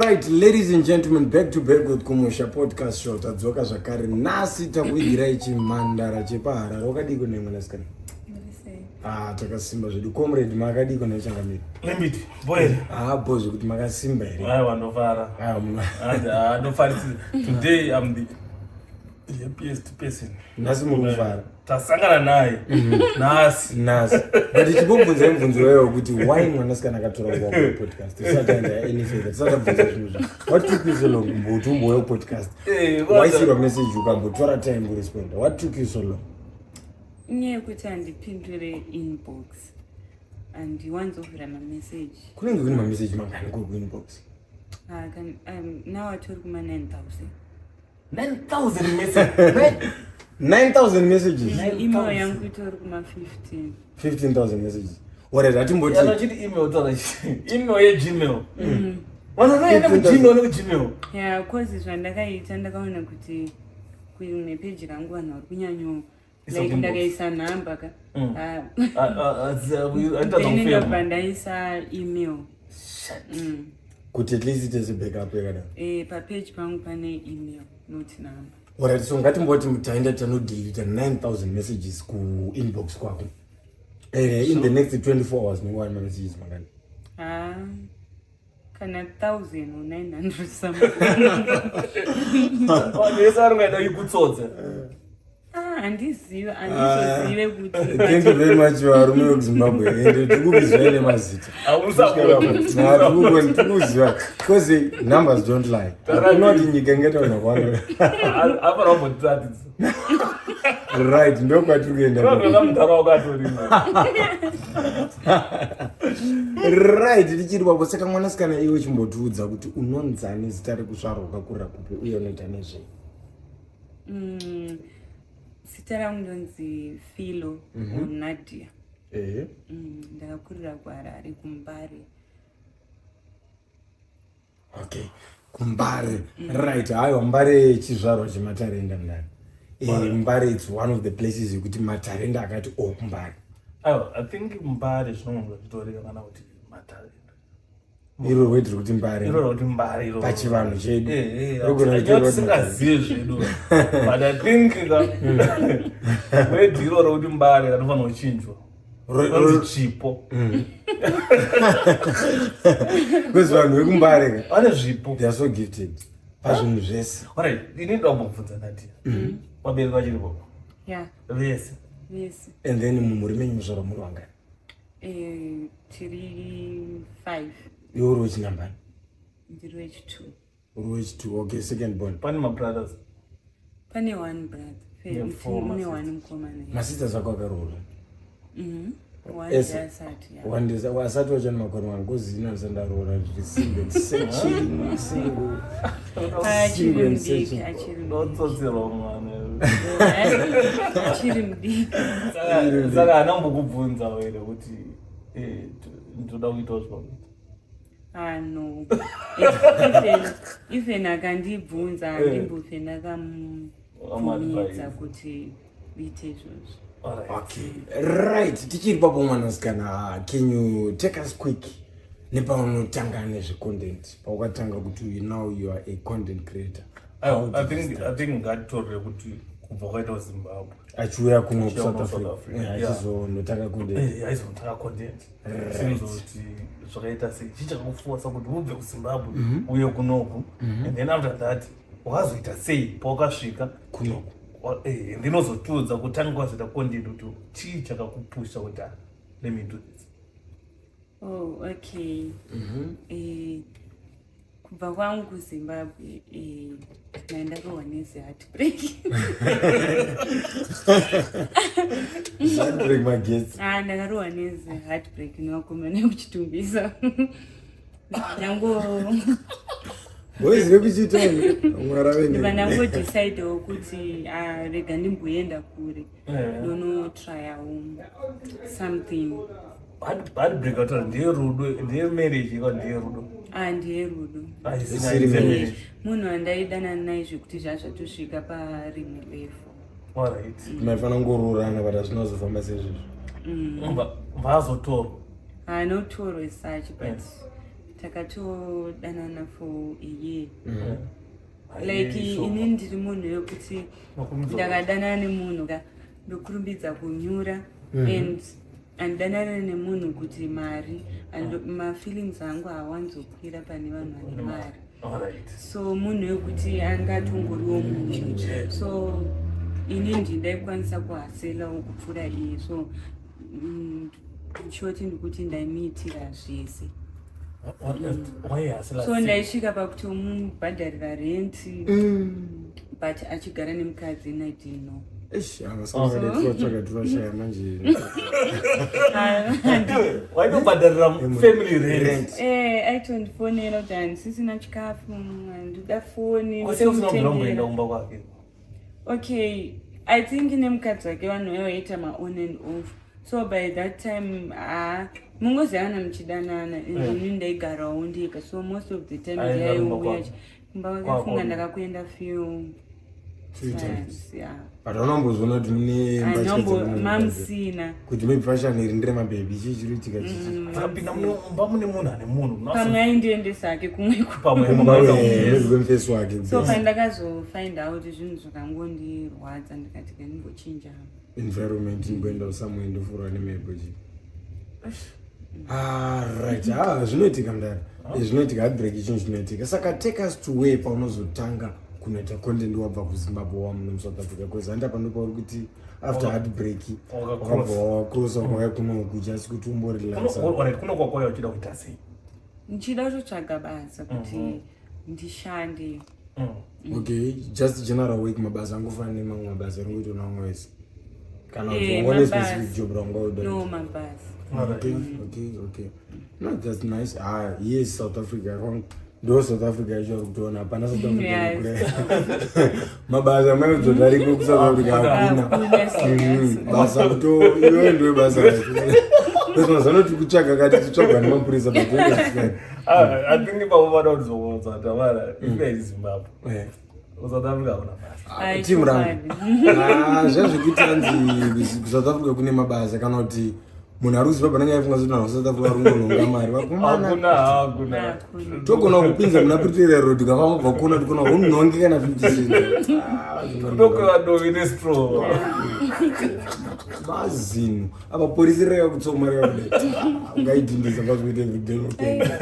Right, ladies and gentlemen, back to back with Kumusha Podcast Show. Tadzoka zvakare nhasi takuigirai chimhandara chepaHarare. Wakadiko nei mwanasikana? Ah, takasimba zvedu. Comrade makadiko nei changamire? Limit, boy. Ah, bo zvekuti makasimba here? Aiwa ndofara. Ah, muna. Ah, ndofarisa. Today I'm the happiest person. Nhasi muri kufara. Tasangana naye. Nhasi. Nhasi. But chibobvunzai mubvunzo wewe kuti why mwanasikana akatora nguva kuuya podcast? Tisati taenda any further. Tisati tabvunza zvinhu zva. What took you so long kumbokuti umbouya podcast? Eh, Waisirwa message ukambotora time kuresponda. What took you so long? Inyaya yekuti handipindure inbox, handiwanzovhura mameseji. Kunenge kune mameseji mangani kuinbox? Ah, now atori kuma 9000. 9000 message. 9000 messages. Email yangu itori kuma 15. 15,000 messages. Alright, hatimboti Yana chiti email tana chiti. Email ye Gmail. Vanhu vanoenda ku Gmail ne ku Gmail. Yeah, cause zvandakaita ndakaona kuti kune peji rangu vanhu vari kunyanyo Isa like kuinbox. ndakaisa nhamba ka. Ah, Ah, ah, ah, then ndobva ndabva ndaisa email. Kuti at least it is a backup yakadaro. Eh, papeji pangu pane email, not number. Alright, so ngatimboti taenda tanodelete 9000 messages kuinbox kwako. In the next 24 hours nongowani mamessages mangani? Ah, kana 1000 or 900 something. Vanhu vese vari kungaida ikutsotse. Ah, handizive, handizozive kuti Thank you very much varume vekuZimbabwe. Ende tikubizwai nemazita. Hausapoti. Tikuziva because numbers don't lie. Hakuna kuti nyika ingataura kwano. Hapana kumbotiratidza. Right, ndokwatiri kuenda. Unotoona mudhara wakatorima. Right, tichiri papo. Saka mwanasikana, iwe chimbotiudza kuti unonzani, zita rekuzvarwa, ukakurira kupi uye unoita nezvei? Zita rangu ndonzi Philo or Nadia. Ehe. Ndakakurira kuHarare, kuMbare. Okay, kuMbare. Right, haiwa, Mbare chizvarwa chematarenda mndani. Mbare, it's one of the places yekuti matarenda akati o kuMbare. Aiwa, I think Mbare zvinonga zvitoreva kana kuti matarenda. Iro word rekuti Mbare. Iro rekuti Mbare iro. Pachivanhu chedu. Eh, Rogona eh, kutoreva kuti tisingazive zvedu. But I think word iro rekuti Mbare rinofanira kuchinjwa. Ronzi chipo. Because vanhu vekuMbare ka, Vane zvipo. they are so gifted pazvinhu zvese. Alright, ini ndoda kumbobvunza Nadia. Vabereki vachiripo? Yeah. Vese. Vese. And then mumhuri menyu muzvarwa muri wangani? Eh, tiri five. Iwe uri wechinambani? Ndiri wechi2. Uri wechi2, okay, second born. Pane mabrothers? Pane one brother. Yeah, four Une masisters. one mukomana. Masisters ako akaroora? One asati, yeah. One day asati wachani makore wangu kozina ndisandaroora, ndiri single and searching, single. Achiri Single and mudiki, searching. achiri mudiki. Ndotsotserawo mwana. Achiri mudiki. Saka haana kumbokubvunza here kuti ndoda kuitawo zvakuita? Ah, no. Even akandibvunza, handimbofe ndakamubvumidza kuti uite izvozvo. Alright. Okay, right, tichiri papo mwanasikana, can you take us quick nepaunotanga nezvecontent, paukatanga kuti now you are a content creator? How I did you think start? I think ngatitorere kuti kubva kwaita kuZimbabwe. Achiuya kuno Achiuya kuSouth kuno South Africa. Africa, Eh, achizonotanga content. Eh, aizonotanga content. Sinzoti zvakaita sei, chii chakakuforca kuti ubve kuZimbabwe uye kunoku, and then after that wakazoita sei pawakasvika Kunoku? And then ozotiudza kutanga kwazoita content kuti chii chakakupusha kuti, "Ah, let me do this." Oh, okay. Kubva kwangu kuZimbabwe, ndandarohwa neziheartbreak. Break magetsi. Ah, ndakarohwa neziheartbreak nevakomana kuChitungwiza. Ndango Boys rekuchiita mwara ndibva vene. ndangodecidewo kuti, ah, rega ndimboenda kure, ndonotryawo something. Heartbreak ataura ndeyerudo, ndeyemarriage ika ndeyerudo? Ah, ndeyerudo. Ah, isina Isiri isina marriage. marriage. Munhu andaidanana naye zvekuti zvazvatosvika parimwe level. Alright. Maifana ngoroorana, but hazvina kuzofamba seizvozvo. Vazotorwa? Haanotorwa as such, but Takatodanana for a year. Like, ini ndiri munhu wekuti ndakadanana nemunhu ka, ndokurumbidza kunyura, and andidanana nemunhu kuti mari and mafeelings angu hawanzokwira pane vanhu vane mari. So munhu wekuti angatongoriwo munhu, so ini ndindaikwanisa kuhustlawo kupfuura iye. So short ndikuti ndaimuitira zvese. Waihustla? So ndaisvika pakuti umubhadharira renti, but achigara nemukadzi and I didn't know. Eish, avasikana tivashaya manje. Waitobhadharira family rent? Rent. Eh, aitondifonera kuti handisisina chikafu, handida foni. Kwese usina kubvira kumboenda kumba kwake? Okay, I think nemukadzi wake vanhu vaivaita ma-on and off, so by that time, ha, mungozivana muchidanana and ini ndaigarawo ndega, so most of the time Aenda kumba ndaiuya kwako. kumba Kwako. kwakafunga ndakakuenda few Few times. times, yeah. But aunombozoona kuti mune mbatya Mamusina. Kuti maybe fashion iri nderemabhebhi, chii chiri kuitika chichi? Akapinda mumba mune munhu ane munhu. Pamwe aindiendesa hake kumwe. Pamwe. Kumba maybe kwemufesi wake. So pandakazofind out, zvinhu zvakangondirwadza, ndikati kandimbochinja environment, ingoenda somewhere, ndofurwa nemhepo chi. Ah, right. Ah, zvinoitika mudara. Zvinoitika, heartbreak chinhu chinoitika. Saka take us to where paunozotanga kunoita content wabva kuZimbabwe wamuno muSouth Africa, because handa pano pauri kuti after heartbreak Wakacross. wakabva wacrossa kwauya kunoku just kuti umborelaxa. Alright, kuno kwakwauya uchida kuita sei? Ndichida kutotsvaga basa kuti ndishande. Okay, just general work, mabasa angofanana nemamwe mabasa aringoitwa nevamwe vese, kana kuti Eh, ungone mabasa. specific job raungauda? No, mabasa. Okay, no, that's nice. Ah, yes, South Africa wrong, ndo South Africa yacho ari kutoona, hapana South Africa. Kure mabasa maidzodariko kuSouth Africa hakuna. Hakuna, serious. Basa kuto iwewe ndiwe basa racho, because mazuva tiri kutsvaga kati titsvagwa nemapurisa, but Ah, I think ipapo vada kutizokodza tavara ife Zimbabwe, kuSouth Africa hakuna basa. Ai, Timu rangu. chokwadi. Ah, zviya zvekuti anzi kuSouth Africa kune mabasa, kana kuti munhu ari kuZimbabwe anenge aifunga kuti vanhu vaSouth Africa vari kungonhonga mari, vakomana. Hakuna, hakuna. Hakuna. Togona kupinza muna Pretoria Road, kafamba kubva kona tikona unhonge kana 50 cents. Ah, Kunokweva dovi nestraw. Mazinhu apa polisi rega kutsoma rega kudai, ungaidhindisa pazvikuita everyday unopenga.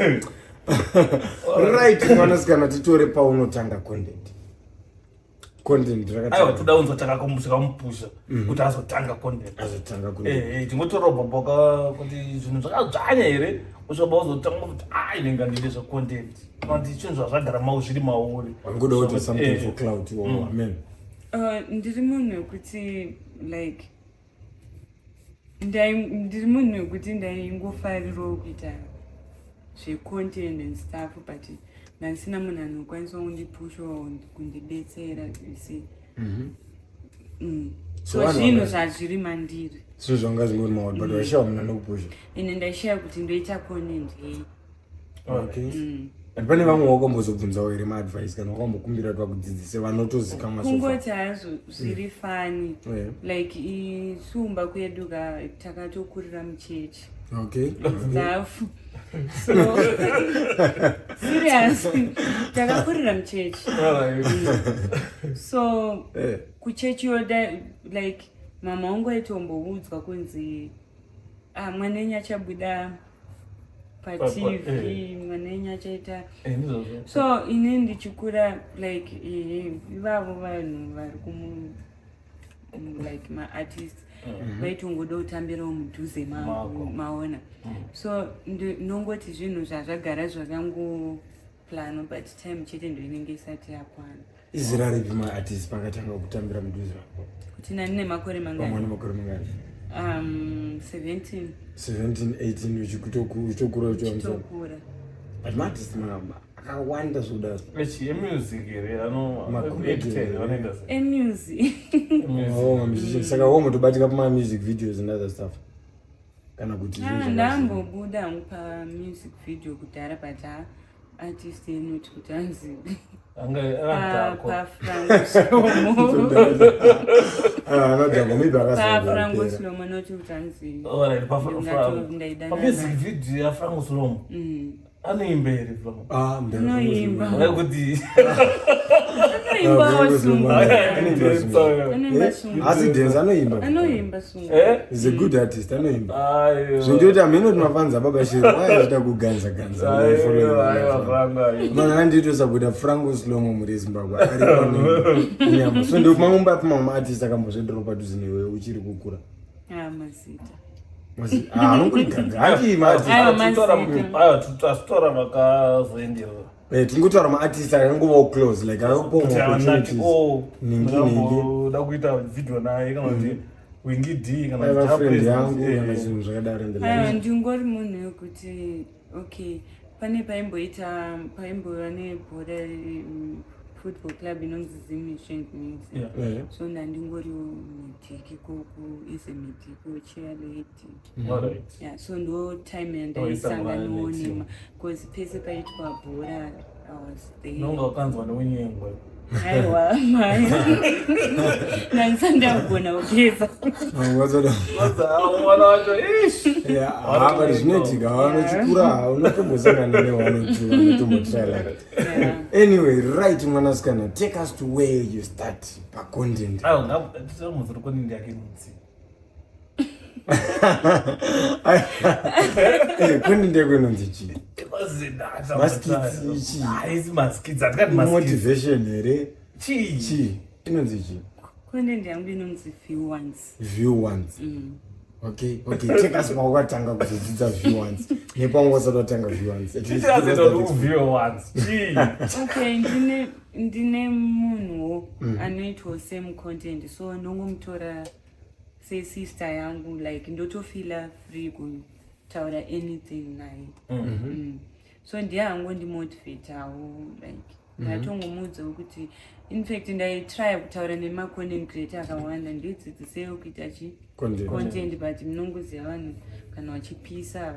Right, mwanasikana, titore paunotanga content. Aiwa, Rakatanga toda kunzwa chakamupusha kuti azotanga content. Azotanga content. Tingotora bhaboka kuti zvinhu zvakadzvanya here, usvika uzotanga kuti a inenge ndide zvecontent, kana kuti chinhu zvazvagara mau zviri mauri. Wangoda kuti something for clout. Oh, amen. Ndiri munhu wekuti like ndiri munhu wekuti ndaingofarirawo kuita zvecontent and stuff, but ndandisina munhu anokwanisa kundipushawo, kundibetsera, you see. So So vanhu zvinhu zvazviri mandiri. Zvinhu zvanga zvingori mauri, but waishawa munhu anokupusha. Ende ndaishaya kuti ndoita content yei. Okay, and pane vamwe wakambozobvunzawo here maadvice, kana wakambokumbira kuti vakudzidzise, vanotozikamwa so far? Kungoti hazvo zviri funny. Like isumba kwedu ka, takatokurira muchechi stuff, so serious, takakurira muchechi, so kuchechi yoda like mama wangu aitomboudzwa kunzi, ah, mwana wenyu achabuda paTV, mwana wenyu achaita. Ndizvozvo. So ini ndichikura like ivavo vanhu vari kumu like maartist vaitongoda kutambirawo mudhuze mangu. Mako. Maona, so ndongoti zvinhu zvazvagara zvakangoplanwa, but time chete ndo inenge isati yakwana. Izera ripi maartist pakatanga kutambira mudhuze mako? Kuti nani nemakore Pamwe mangani? nemakore mangani? 17. 17, 18, uchitokura uchiwa musoro. Chitokura. But maartist akawanda zvokuda. Echi emusic here ano Macomedian. actor vanoita sei? Emusic. Music. Oh, mamusician. Saka womotobatika pamamusic videos and other stuff, kana kuti zvinhu Ah, ndambobuda hangu pamusic video kudhara, but ha, artist inoti kuti hanzi Anga akadhakwa. paFrango Slomo. Ah, anodhakwa maybe. PaFrango Akazopera. Slomo, noti kuti hanzi Alright, ndaidana. pamusic video yaFrango Slomo. Anoimba here Franco? Ah, mdara Anoimba. Franco. Kuti Anoimbawo Ah, sungu. Anoimba sungu. Anoimba Eh, sungu. Asi dance anoimba. Anoimba sungu. Eh? He's a good artist, anoimba. Aiwa. Zvekuti hameno timafanza baba Shiri, why achida kuganza ganza. Aiwa, aiwa, Franco, aiwa. Mana handitosabuda Franco Slomo muri Zimbabwe ari pano nyama. So ndio mamwe api mamwe artist akambosvedero padhuze newe uchiri kukura. Ah, mazita. Ah, anongoti ganza. Handi maartist. Aiwa, Aiwa, mazita. aiwa, tasitaura vakazoenderera. Eh, tingotaura maartist akangovawo close like akakupawo Kuti anati, maopportunities. oh, Ningi, ningi. ndakamboda kuita video naye kana kuti Wingi D kana Aiva kuti friend Jah yangu Prayzah, kana eh. zvinhu zvakadaro in the Aiwa, life. ndingori munhu wekuti okay, pane paimboita paimbova nebhora, football club inonzi Zimission Music. So ndandingoriwo mudiki koku is a mudiki chairlady. Yeah, so ndo time yandaisanganawo Waisangana nema, because pese paitwa bhora I was there. Nonga wakanzwa neunyengwe. Aiwa, mai, ndandisandagona kugeza. Ah, wazoda. Mwana wacho ish. Yeah, ah, but zvinoitika vanochikura unotombosangana nevanoti vanotombotry like. Anyway, right, mwanasikana, take us to where you start pacontent. Aiwa, tiramuzori content yake inonzi. Eh, content yako inonzi chii? Maskits chii? Haisi maskits, hatikati maskits. Motivation here? Chii? Chii inonzi chii? Content yangu inonzi View Once. View Once. Okay, take us paukatanga kuzodzidza View Once nepamwe wasati watanga View Once. At least give us Chichazoita that kuti experience. uView Once chii? Okay, ndine munhuwo anoitwawo same content, so ndongomutora sesister yangu, like ndotofeela free kutaura anything naye. So ndiye angondimotivatawo, like ndatongomuudzawo kuti infact ndaitry kutaura nemacontent creator akawanda, ndidzidzisewo kuita chi Content. content, but munongoziva vanhu kana vachipisa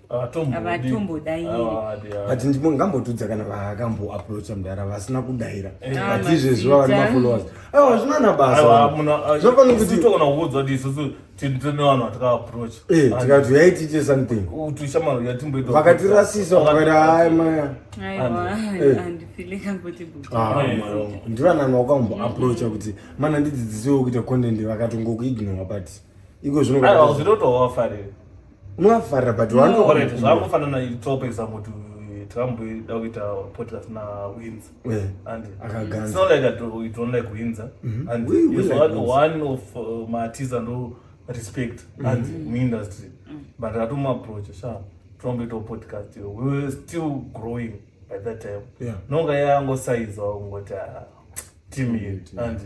Havatombodi. havatombodairi. Havadi, havadi. But ndimo ngambotudza kana vakamboapproacha mudhara vasina kudaira, Ah, but izvezvi vava mazita. nemafollowers. Aiwa, zvinana Aiwa, basa. Zvafana isu kuti togona kuudza kuti isusu tine vanhu vatakaaproach. Eh, tikati uyai tiite something, Tushamano yatimboita. vakatirasisa, vakati hai maya. Aiwa, Eh. handifeel comfortable. Ah, Eh. ndivanani wakamboapproacha kuti mana ndidzidzisewo kuita content, vakatongokuignore, but iko zvino Aiwa, zvinotovafarira. Unovafarira, but Alright, zvangofanana itopa example kuti takamboida kuita podcast naWindsor. And Akaganza. it's not like we don't like Windsor. And We he's like one, Windsor. one of maartists and respect and muindustry. But atomuapproach sha tomboitawo podcast iyo. We were still growing by that time. Nonga yangosaizawo kungoti ah, team iri and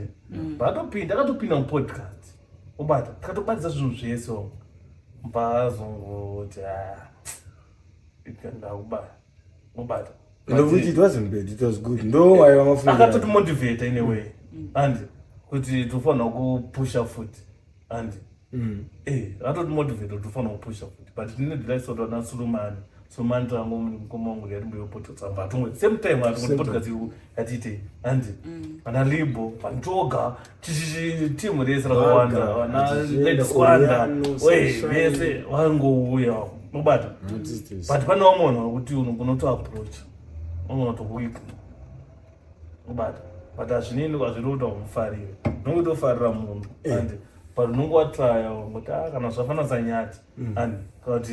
but atopinda akatopinda mupodcast, ubata takatobatisa zvinhu zvese mbazongoti ah, ndakubaya ubata. Ndokuti it wasn't bad, it was good, ndo waiva mafungira. Akatotimotivata in a way and kuti tofanira kupusha futi and eh, akatotimotivata kuti tofanira kupusha futi, but tine dhilaisota naSulumani. Sulumani tango mukoma wangu yatimboyo podcast amba atongo same time Same ati podcast yatiite and vana Libo vantoga chichichi timu rese rakawanda Vaga, vana Atichenda, Lady Squanda. Oriano, We Sunshine. vese vangouya ubata. Artists. But pane vamwe vanhu vakuti unotoapproach unogona kutokuignore ubata, but hazvinini hazviri kuti haumufarire, unonge tofarira munhu and but unonge watraya ngoti ah, kana zvafana sanyati and kana kuti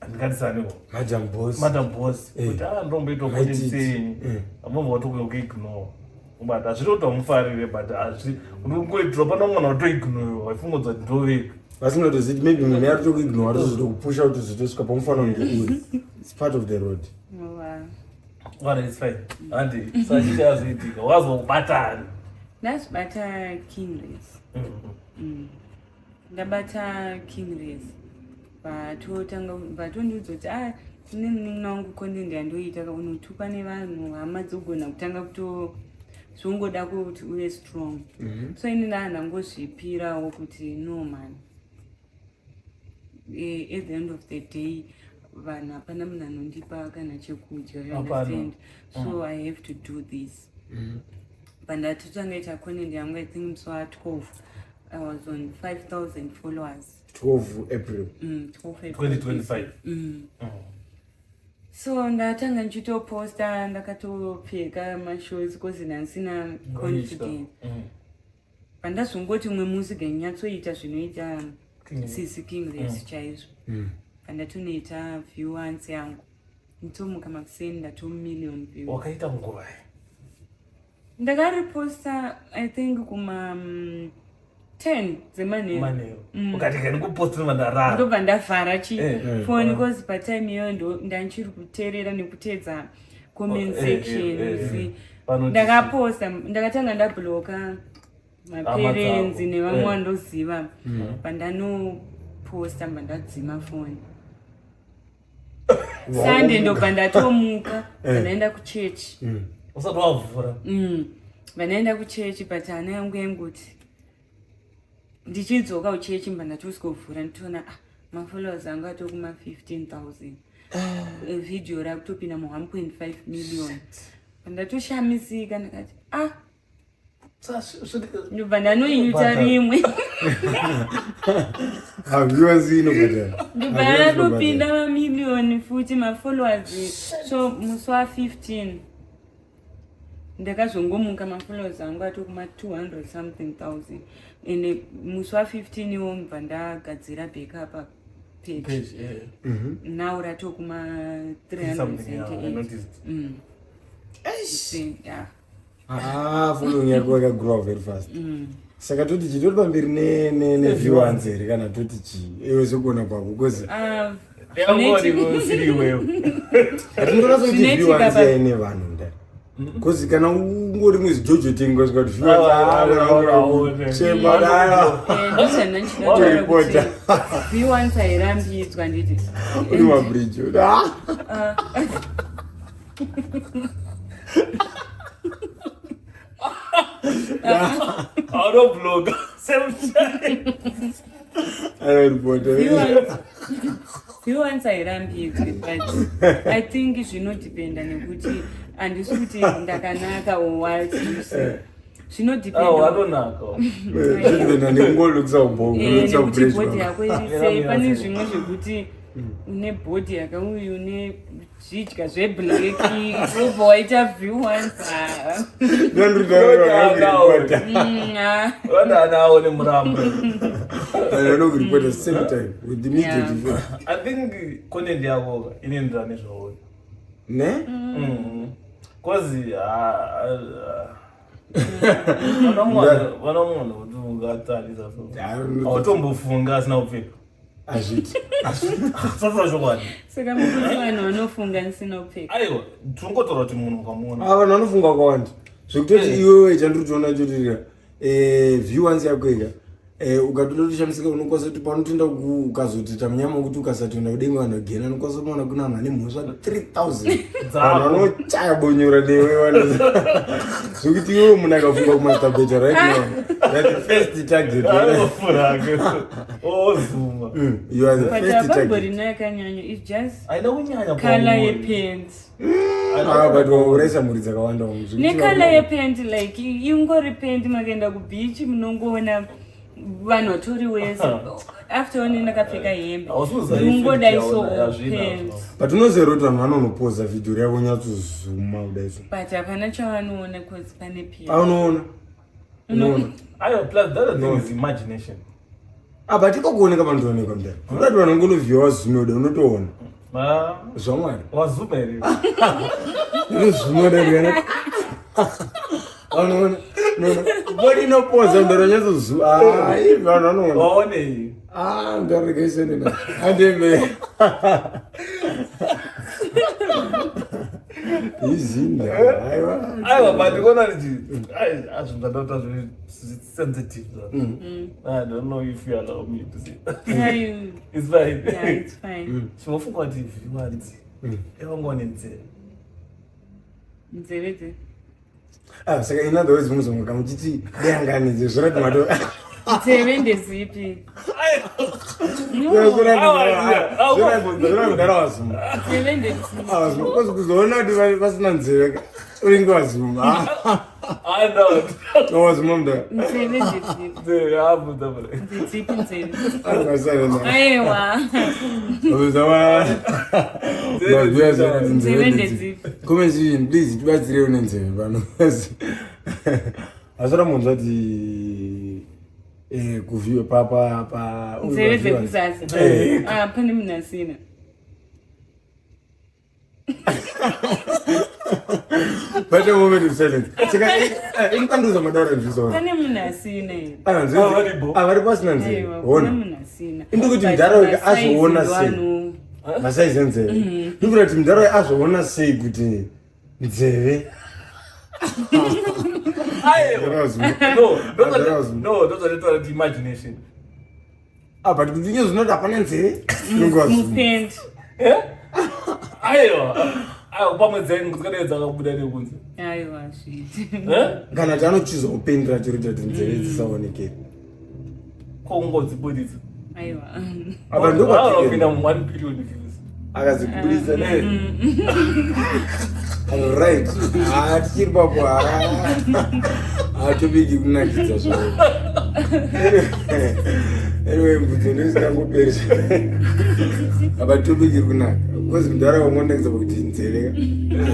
handingatisaniwo Madam Boss. Madam Boss kuti ah, ndomboitawo Right content it. senyu, amobva watokuignore ubata. Hazviri kuti haumufarire, but hazvi unongoitura pane vamwe vanhu vatoignore waifungodza kuti ndovega. Vasingatoziti maybe munhu yaritokuignore atozotokupusha kuti zvitosvika pamufanira kunge uri. It's part of the road. Alright, it's fine. Handi, sachichazoitika. Wazokubatani. Ndazvibata King Race. Ndabata King Race, vatotanga vatondiudza kuti ah, ine munin'ina wangu content yandoita unotukwa nevanhu, hama dzogona kutanga kuto zvongoda kuti uve strong. So ini ndahandangozvipirawo kuti no man, at the end of the day vanhu hapana munhu anondipa kana chekudya, you Hapana. understand? So I have to do this. Pandatotanga ita content yangu, I think musi wa12 I was on 5000 followers. 12 April. 12 April. 2025. So ndatanga ndichitoposta ndakatopfeka mashorts cause ndandisina confidence. Pandazongoti umwe musi ganyatsoita zvinoita sisi King Race chaizvo. Pandatonoita view once yangu. Nditomuka makuseni ndato million views. Wakaita nguva? Ndakariposta, I think, kuma 10 dzemanheru. Manheru. Ukati kani kuposta mandarara. Ndobva ndavhara chifoni because patime iyoyo ndanchiri kuteerera nekuteedza comment section. You see. Vanoti Ndakaposta, ndakatanga ndabloka maparents dzako. nevamwe vandoziva. Pandanoposta, mbandadzima foni. Sunday ndobva ndatomuka, ndandaenda kuchechi. Usati wavhura. Vandaenda kuchechi, but hana yangu yaingoti ndichidzoka kuchechi, mba ndatosvikovhura, nditoona, ah, mafollowers angu atokuma 15,000, vhidhiyo rakutopinda mu1.5 million. Ndatoshamisika, ndikati, ah, ndobva ndanoinyuta rimwe. Viewers inobhadhara. Ndobva ndatopinda mamiliyoni futi mafollowers. So musi wa15 ndakazongomuka, mafollowers angu atokuma 200 something thousand. Ende musi wa15 iwo mbva ndagadzira backup page. Page, yeah. Now ratokuma Something, yeah, I 378. noticed. See, yeah. Ah, following yako yakagrow very fast. Saka toti chii? Toti pamberi neviewers here kana toti chii iwe sekuona kwako? Because Ah, Yangori kusiri iwewe. hatindoratsa kuti Zvinoitika viewers yaine vanhu nda, because kana ungori mwezijojo tengo svika kuti Ah, viewers chema. Ndozvandandinotaura kuti Toripota. viewers hairambidzwa, nditi. Uri mabridge. Ah. Autoblog. Same time. Anoripota. Viewers hairambidzwi, but I think zvinodependa nekuti handisi kuti ndakanaka or what, you see. Zvinodependa. Oh, atonaka. Zvinodependa nekungolukisa ubongo. Lukisa Nekuti ubridge. bhodhi yako iri sei. Yeah, Pane yeah. zvimwe zvekuti une bhodhi yakauyu, une zvidya zveblack, wobva waita view once. Ndandirikuripota. Vana aone murambo. Anokuripota same time with immediate effect. I think content yako inoenderana nezvauri. Ne. Cause vana munhu kuti ungatarisa so. Hautombofunga asina kupfeka. Azviti. Sasa chokwadi. Saka mukuti vanhu vanofunga ndisina kupfeka? Aiwa, tinongotaura kuti munhu ukamuona. Ah, vanhu vanofunga kwawanda zvekutoti iwewe chandiri kutoona chotirira view once yako ika ukatotoshamisika, unokwanisa kuti panotoenda ukazotita munyama wekuti ukasatoenda kudenga, vanhu vagena unokwanisa kuona kuna vanhu vane mhosva 3000, vanhu vanochaya bonyora newe zvekuti iwewe munhu akafunga kumasturbate right now, that's the first target. Anofurake. Ozuma. You are the But first target. hapamborina yakanyanya, its just Haina kunyanya colour pauri. yepants. Ah, but waurayisa mhuri dzakawanda wangu, zvekuti Necolour yepant, like ingori pant, makaenda kubeach munongoona vanhu vatori wese. After one ndakapfeka hembe, Hausi ndingodai kuziva so effect yaona, pants. But unoziva kuti vanhu vanonopoza vhidhiyo ravo nyatsozuma kudai so. But hapana chavanoona cause pane pant. Anoona, unoona. Aiwa, plus the other thing No. is imagination. Ah, but iko kuoneka panotoonekwa mudare, unoti vanhu vangonovhiwa wazume, unotoona. Ah, Zvamwari. Wazuma here? Inozuma dai, vanoona bodi inopoza mudare, wanyatsozuma. Ah, vanhu vanoona. Waonei? Ah, mudare, regai andeme izinda, aiwa. Aiwa, but kuona kuti zvinhu zvandauta zviri sensitive. I don't know if you allow me to say. It's fine. Yeah, it's fine. Chinofunga kuti viwanzi evangone nzeve. Nzeve dze Ah, saka in other words muzongoka muchiti deanganidze zvorati mato. Nzeve ndezipi? Zvakudara wazuma. Nzeve ndezipi? Wazuma kozi kuzoona kuti vasina nzeve uringe wazuma. Wazuma mudara. Nzeve ndezipi? Ndedzipi nzeve? Aiwa. Nzeve ndedzipi? Comment section please tibatsirewo nenzeve pano. Asi ramunzwa kuti eh, kuvhiwa pa pa pa Nzeve dzekuzasi. Eh. Ah, pane munhu asina. But a moment of silence. Saka inokanduza madaura nzvizo. Pane munhu asina here? Ah, nzeve. Ah, varipo. Ah, varipo asina nzeve. Aiwa, kuna Hona. munhu asina. Ndikuti But mudhara wega masaizi azoona sei? ndo Masaizi enzeve. Ndikuti kuti mudhara uyu azoona sei kuti nzeve. Imagination. Ah, but kuti inye zvinoti hapana nzeve. Unenge wazuma. Mupendi. Aiwa, aiwa, pamwe dzengu dzikadai dzakabuda nekunze. Aiwa, zviti. Kana kuti anochuza kupendera chero kuti nzeve dzisaonekere. Kongodzibuditsa. Aiwa. Apa ndokwatiri. Vanopinda mu 1 billion views. Akazikubuditsa ne. Right. Ah, tichiri papo. Ah, tobiki kunakidza zvavo. Anyway, mubvunzo ndisingangoperi. Apa topic iri kunaka. Because mudhara wangu unonakidza pakuti nzeve.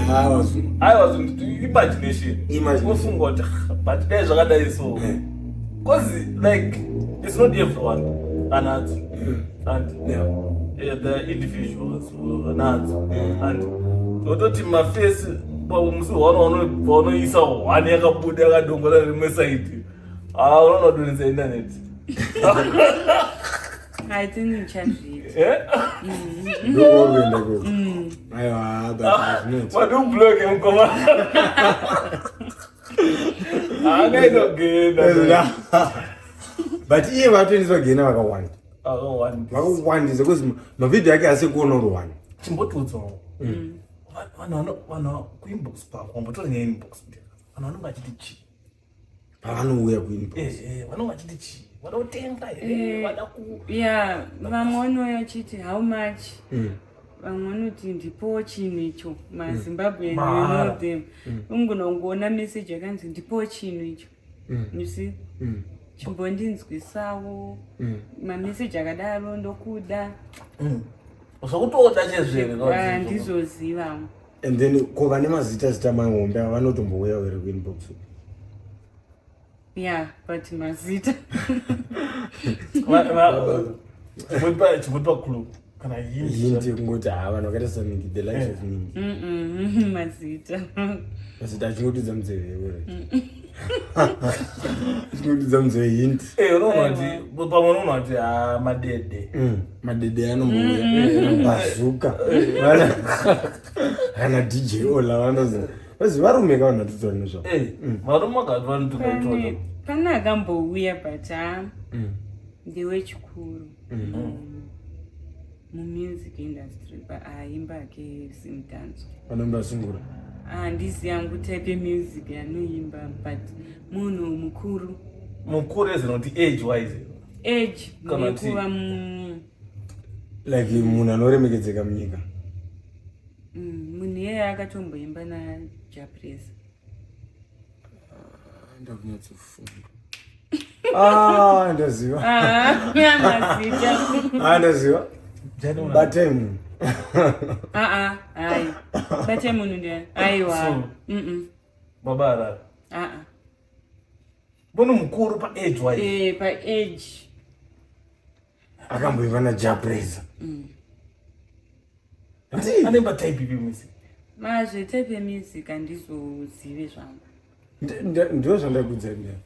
Ah, wazuma. Aiwa, imagination. Imagination. Unofunga kuti "Ah, but dai zvakadai so." Because like it's not everyone anadzo. And yeah, the individuals anadzo. And wototi mafesi musi waunoisa one yakabuda yakadongora rimwe side. Ah, unoona kudonhedza internet. I think ndichazviita. Eh? Ndokwauri kuenda ikoko. Aiwa, but hazvinetsi. Madubloke mukoma. Angaitogenda. But iye vatoendeswa gena vakawanda. Akawanda. Vakawandisa because mavhidhiyo ake asi kuona uri one. Chimbotiudzawo. Vanhu vanhu kuinbox kwako, wambotora nyaya inbox. Vanhu vanonge vachiti chii? Pavanouya kuinbox. Eh, vanonge vachiti chii? Vada kutenga here? Vada ku Ya, vamwe vanouya vachiti how much? Vamwe vanoti ndipowo chinhu icho. MaZimbabwean, you Mahara. know them. Unogona kungoona message yakanzi ndipowo chinhu icho. You see? Chimbondinzwisawo. Mameseji akadaro ndokuda. Zvakutoda chezvere. Ah, ndizoziva. And then ko vane mazita zita mahombe ava vanotombouya here kuinbox? Yeah, but mazita. Chimbotipa clue. Kana Hint hint. yekungoti ha vanhu vakaita saningi the likes of ningi. Mazita. Mazita achingotidza munzeve uri. Achingotidza munzeve hint. Eh, unoona kuti pamwe unoona kuti ah madede. Madede anombouya bazuka. Kana DJ Ola vanozi. Vazi varume ka vanhu vatitaura nezvavo. Eh, varume vakati vanotoita. Pane akambouya but ha ndewechikuru. Mumusic industry but aimba ake simdanzo. Vanomba sungura. Handisi yangu type yemusic yanoimba but munhu mukuru. Mukuru ezinoti age wise. Age Kana kuti- nekuva Like munhu anoremekedzeka munyika. Munhu iyeye akatomboimba naJapresa. Ndakunyatsofunga. Ah, ndaziva. Ah, mazita. Ah, ndaziva. Batai munhu. Ah, ah, hai. Batai munhu ndiani? Aiwa. So. Baba Harare. Ah, ah. Munhu mukuru pa age wise. Eh, pa age. Akamboimba naJapresa. Anoimba type ipi music? Mazve type yemusic handizozive zvangu. Ndo zvandakudza ndiyani.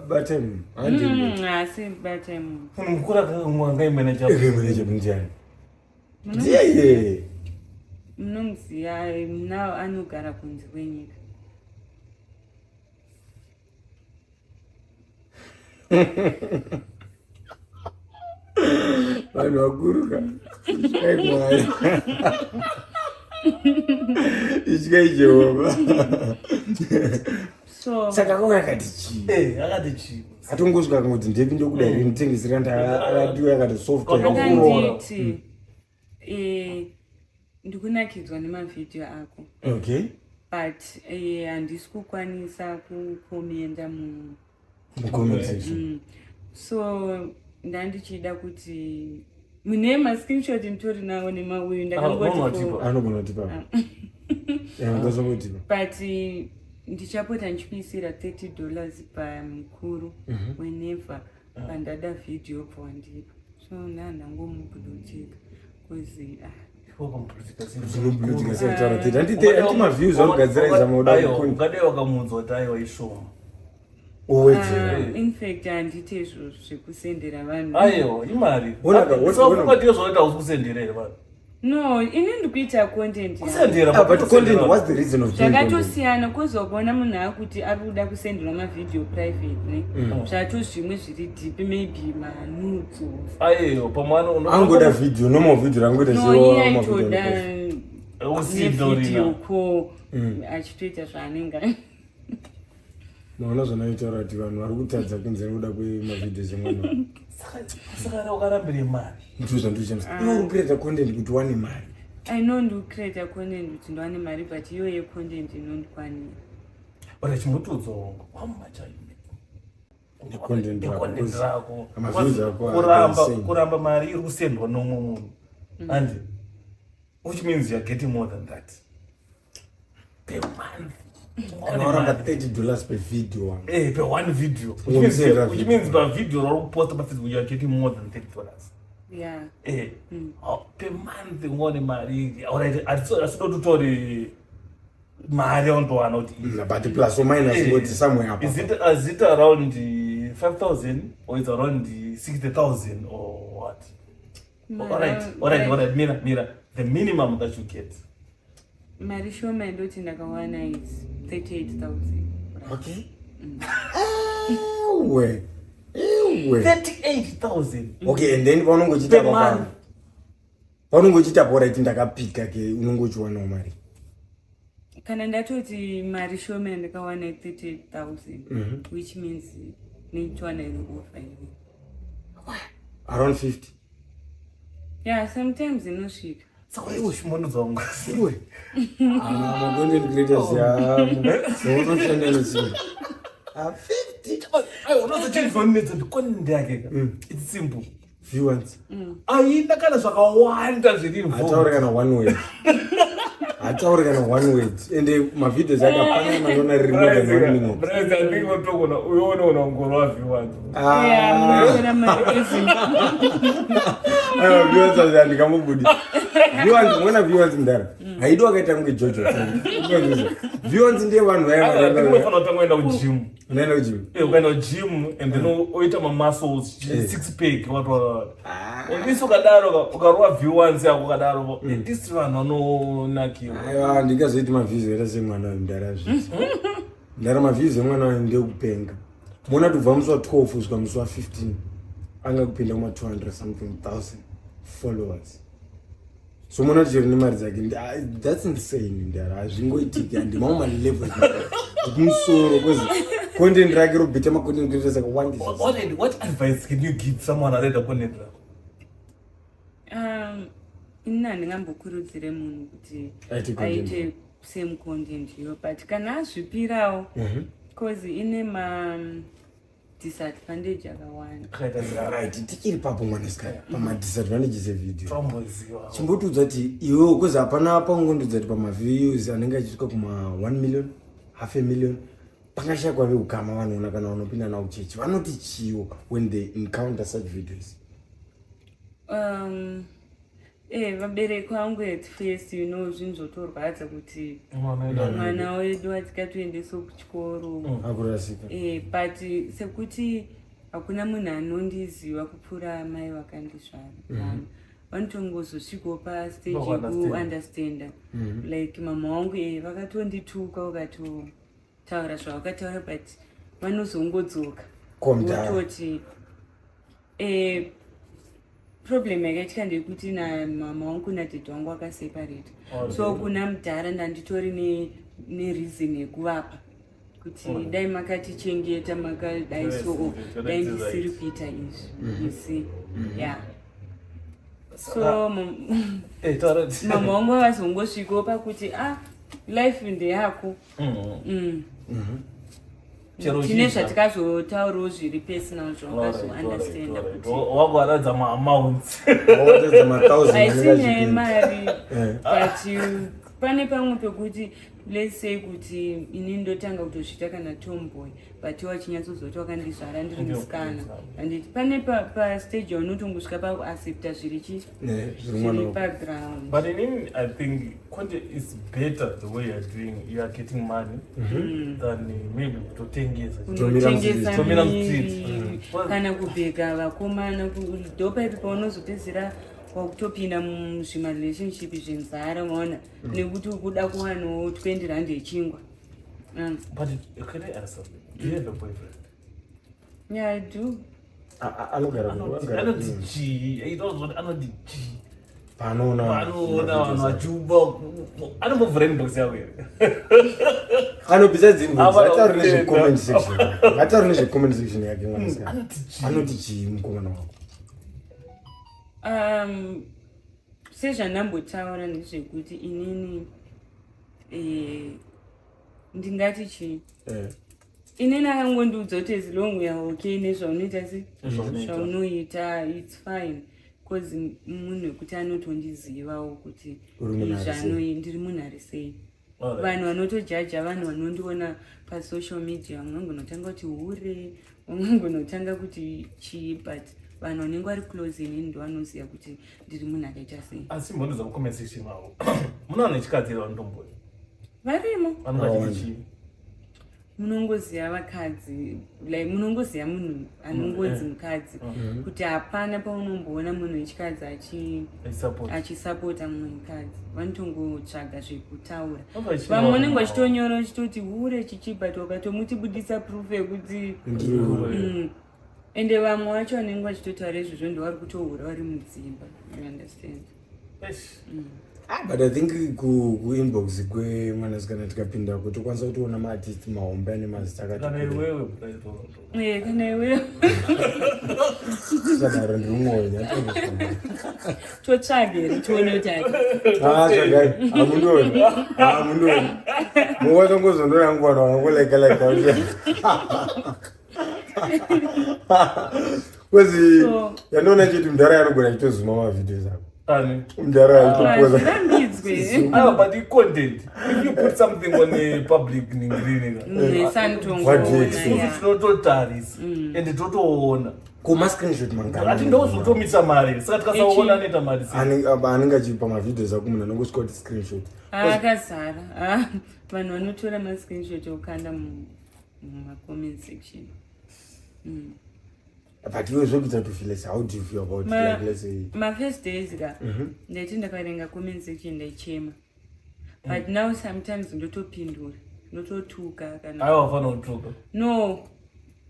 Batai munhu. Handii. Asi batai munhu. Munhu mukuru akangaimba naJapresa. Akaimba naJapresa ndiani? Ndiye. Munomuziva now anogara kunze kwenyika. Vanhu vakuru ka. Ityai Mwari. Ityai Jehovha. So Saka akauya akati chii? Akati chii? Atongosvika akangoti, "Ndepi, ndokuda here, nditengesera." Akatiuya akati soft. Akanditi, "Ndikunakidzwa nemavhidhiyo ako, but handisi kukwanisa kukomenda mu Mucomment section. So ndandichida kuti mune mascreenshot nditori nawo nemauyu. Ndakangoti Unotipa. Anogona kutipa, ndazongotipa. But ndichapota ndichikuisira $30 pamukuru whenever pandada vhidhiyo bva wandipa. So ndandangomublue-ticka 'cause ah, Zvinobluetika setaura tete, handiti maviews arikugadzira izama. Aiwa, ungadai wakamuudza kuti aiwa, ishoma. Owedzera. In fact, handite izvozvo zvekusendera vanhu. Aiwa, imari. Ona. Ndiyo zvaita, hausi kusendera here vanhu? No, ini ndikuita content yangu. Kusendera. Ah, but content, what's the reason of doing content? Zvakatosiyana, kuzokuona munhu akuti ari kuda kusenderwa mavhidhiyo private ne zvato zvimwe zviri deep, maybe manudes. Aiwa, pamwe Angoda video, normal video rangoita. No, iye aitoda Usidorina. nevideo call achitoita zvaanenge. Maona zvanaitaura kuti vanhu vari kutadza kunze nekuda kwemavhidhios emwana. Saka ukarambire mari? Ndozvandoshamisa, iwe uri kucreata content kuti wane mari. I know ndikucreata content kuti ndiwane mari, but iyo yecontent inondikwanira. But chimbotiudza wangu, how much are you making? Necontent rako, Necontent rako. Maviews ako are Kuramba insane. kuramba mari iri kusendwa nomwe munhu, and which means you are getting more than that per month. Kana waramba $30 per video, wangu. Per one video, which means, Ungomusendera which video. means pavideo rauri kuposta paFacebook you are getting more than $30. Oh, per month ungaone mari. Alright, asida kutotore mari yaundowana kuti But plus or minus, ngoti somewhere apa. Is it around 5000 or it's around 60,000 or what? Alright, mira, mira, the minimum that you get. Mari shoma indoti ndakawana is 38,000. Okay, ewe ewe. 38,000. Okay, and then paunongochiita Per month. Paunongochiita alright, ndakapika ke, unongochiwanawo mari? Kana ndatoti mari shoma yandakawana i 38,000, which means neitwana iri ofa iwe. Around 50. Yeah, sometimes inosvika. Saka iwe chimondodzo wangu. Iwe, ah, macontent creators ya unotoshanda nesimba. Ah, 50. Aiwa, unozochinzonetsa kuti content yake ka, it's simple. Viewers. Aina kana zvakawanda zviri Hatauri involved. kana one word, hatauri kana one word, ende mavideos akafanana, ndona riri more than one minute. Andingotogona uyoona ngoro waviewers. Yeah, munotora mari eZimbabwe. Aiwa, viewers handingamubudi viewers. Mwena viewers mudara haidi wakaita kunge Jojo. Viewers ndiye vanhu vaya. Andingofanira kutanga kuenda kugym. Unaenda kugym? Ukaenda kugym and then oita mamuscles, six pack, what what what. Isi ukadaro ukarova viewers yako ukadaro, at least vanhu vanonakiwa. Aiwa, handingazoiti maviews akaita semwana wemudara zvisi mudara. Maviews emwana wayo ndekupenga. Muona kuti kubva musi wa12 kusvika musi wa15 anga kupinda kuma 200 something thousand followers. So muona kuti chero nemari dzake that's insane mudara, hazvingoitiki. Handimamwe malevels ekumusoro because content rake robhita macontent creators akawandisa. What advice can you give someone anoita content rako? Ini handingambokurudzire munhu kuti Aite content. Aite same content iyo, but kana azvipirawo, 'cause ine ma disadvantage akawanda. Akaita sei? Right, tichiri papo, mwanasikana, pamadisadvantages evideo, Tomboziva. chimbotiudza kuti iwewo, 'cause hapana paungondudza kuti pamaviews anenge achisvika kuma 1 million, half a million, pakashayikwa veukama vanoona kana vanopinda nawo kuchechi vanoti chiwo when they encounter such videos? Vabereki vangu at first, zvinhu zvotorwadza kuti Mwana mwana wedu atikatoendeswa kuchikoro akurasika. But sekuti hakuna munhu anondiziva kupfuura mai vakandizvara. Vanhu vanotongozosvikawo pastage Vakuunderstand. yekuunderstanda. Like mama wangu, vakatondituka, vakatotaura zvavakataura, but vanozongodzoka Komdara. vototi problem yakaitika ndeyekuti namama wangu nadhedhi wangu akaseparata. So kuna mudhara ndanditori nereason yekuvapa. Kuti dai makatichengeta, makadai, so dai ndisiri kuita izvi, you see? Yeah, so mama wangu vazongosvikawo pakuti, ah, life ndeyako. Chero Tine uchidya. Zvatikazotaurawo zviri personal zvawakazounderstanda kuti Wakuaradza maamounts. Waratidza ma1000. Haisi anenge nyaya achipinda. yemari, but pane pamwe pekuti, let's say kuti ini ndotanga kutozviita kana tomboy, but iwo achinyatsozoti wakandizvara ndiri musikana, handiti? Pane pastage yaunotongosvika pakuaccepta zviri chi Eh, zviri mwana zviri wako. paground. But inini I think content is better the way you're doing. You are getting money than maybe kutotengesa. Kutomira Unotengesa Kutomira miri, mustreet. kana kubheka vakomana. Ndopaipi paunozopedzisira wakutopinda muzvimarelationship zvenzara, maona, nekuti ukuda kuwanawo 20 rand yechingwa. But can I ask something? Do you have a boyfriend? Yeah, I do. Anogara anogara Anoti chii? Aitozoti anoti chii? Panoona Panoona vanhu vachiuba, anombovhura inbox yako here? Anobvisa dzinbox. Ava Ngatauri kutenda. nezvecomment section, ngatauri nezvecomment section yake mwanasikana. Anoti chii? Anoti chii mukomana wako? Sezvandambotaura ndezvekuti inini ndingati chii? Inini akangondiudza kuti as long we are okay nezvaunoita, se Nezvaunoita. zvaunoita, it's fine, because munhu wekuti anotondizivawo kuti Uri munhu ari sei. Ndiri munhu ari sei. Vanhu vanotojaja, vanhu vanondiona pasocial media, vamwe vangonotanga kuti hure, vamwe vangonotanga kuti chii, but vanhu vanenge vari close inini ndo vanoziva kuti ndiri munhu akaita sei. Asi mbondoza kucomment section mavo, muna vanhu vechikadzi here vanotomboi? Varimo. Vanonga vachiti chii? Munongoziva vakadzi, like munongoziva munhu anongonzi mukadzi, kuti hapana paunomboona munhu wechikadzi Achisupport. achisapota mumwe mukadzi. Vanotongotsvaga zvekutaura. Vanenge vachinyora Vamwe vanenge mavo. vachitonyora vachitoti hure chichi, but wakatomuti budisa proof yekuti Ndiri Ende vamwe vacho vanenge vachitotaura izvozvo ndovari kutohura vari mudzimba, you understand? Eish. Ah, but I think kuinbox kwemwanasikana tikapindako tokwanisa kutoona maartist mahombe ane mazita akati Kana kurei. iwewe, Bright, Eh, kana iwewe. Sadaro ndiri mwoyo. Totsvage here tione kuti ati Ah, tsvagai, hamundoni, hamundoni, mukatongozondora yangu vanhu vangolaika laika kwezi. Yandoona chiti mudhara yanogona achitozuma mavideos ako. Ani? Mudhara achitopoza. Zvirambidzwe. Ah, but i-content, if you put something on a public ningrini, What do you expect? Nesantongoona. Tinototarisa ende totoona. Ko mascreenshot mangani? Ati ndozotomisa mari, saka tikasaona anoita mari sei? Anenge achipa mavideos ako, munhu anongosvika kuti screenshot. Akazara. Ah, vanhu vanotora mascreenshot okanda mumacomment section. But iwe zvokuita to feel, how do you feel about it? Like, let's say Mafirst days ka, ndaiti ndakaverenga comment section ndaichema, but now sometimes ndotopindura, ndototuka kana Aiwa, wafanira kutuka. No,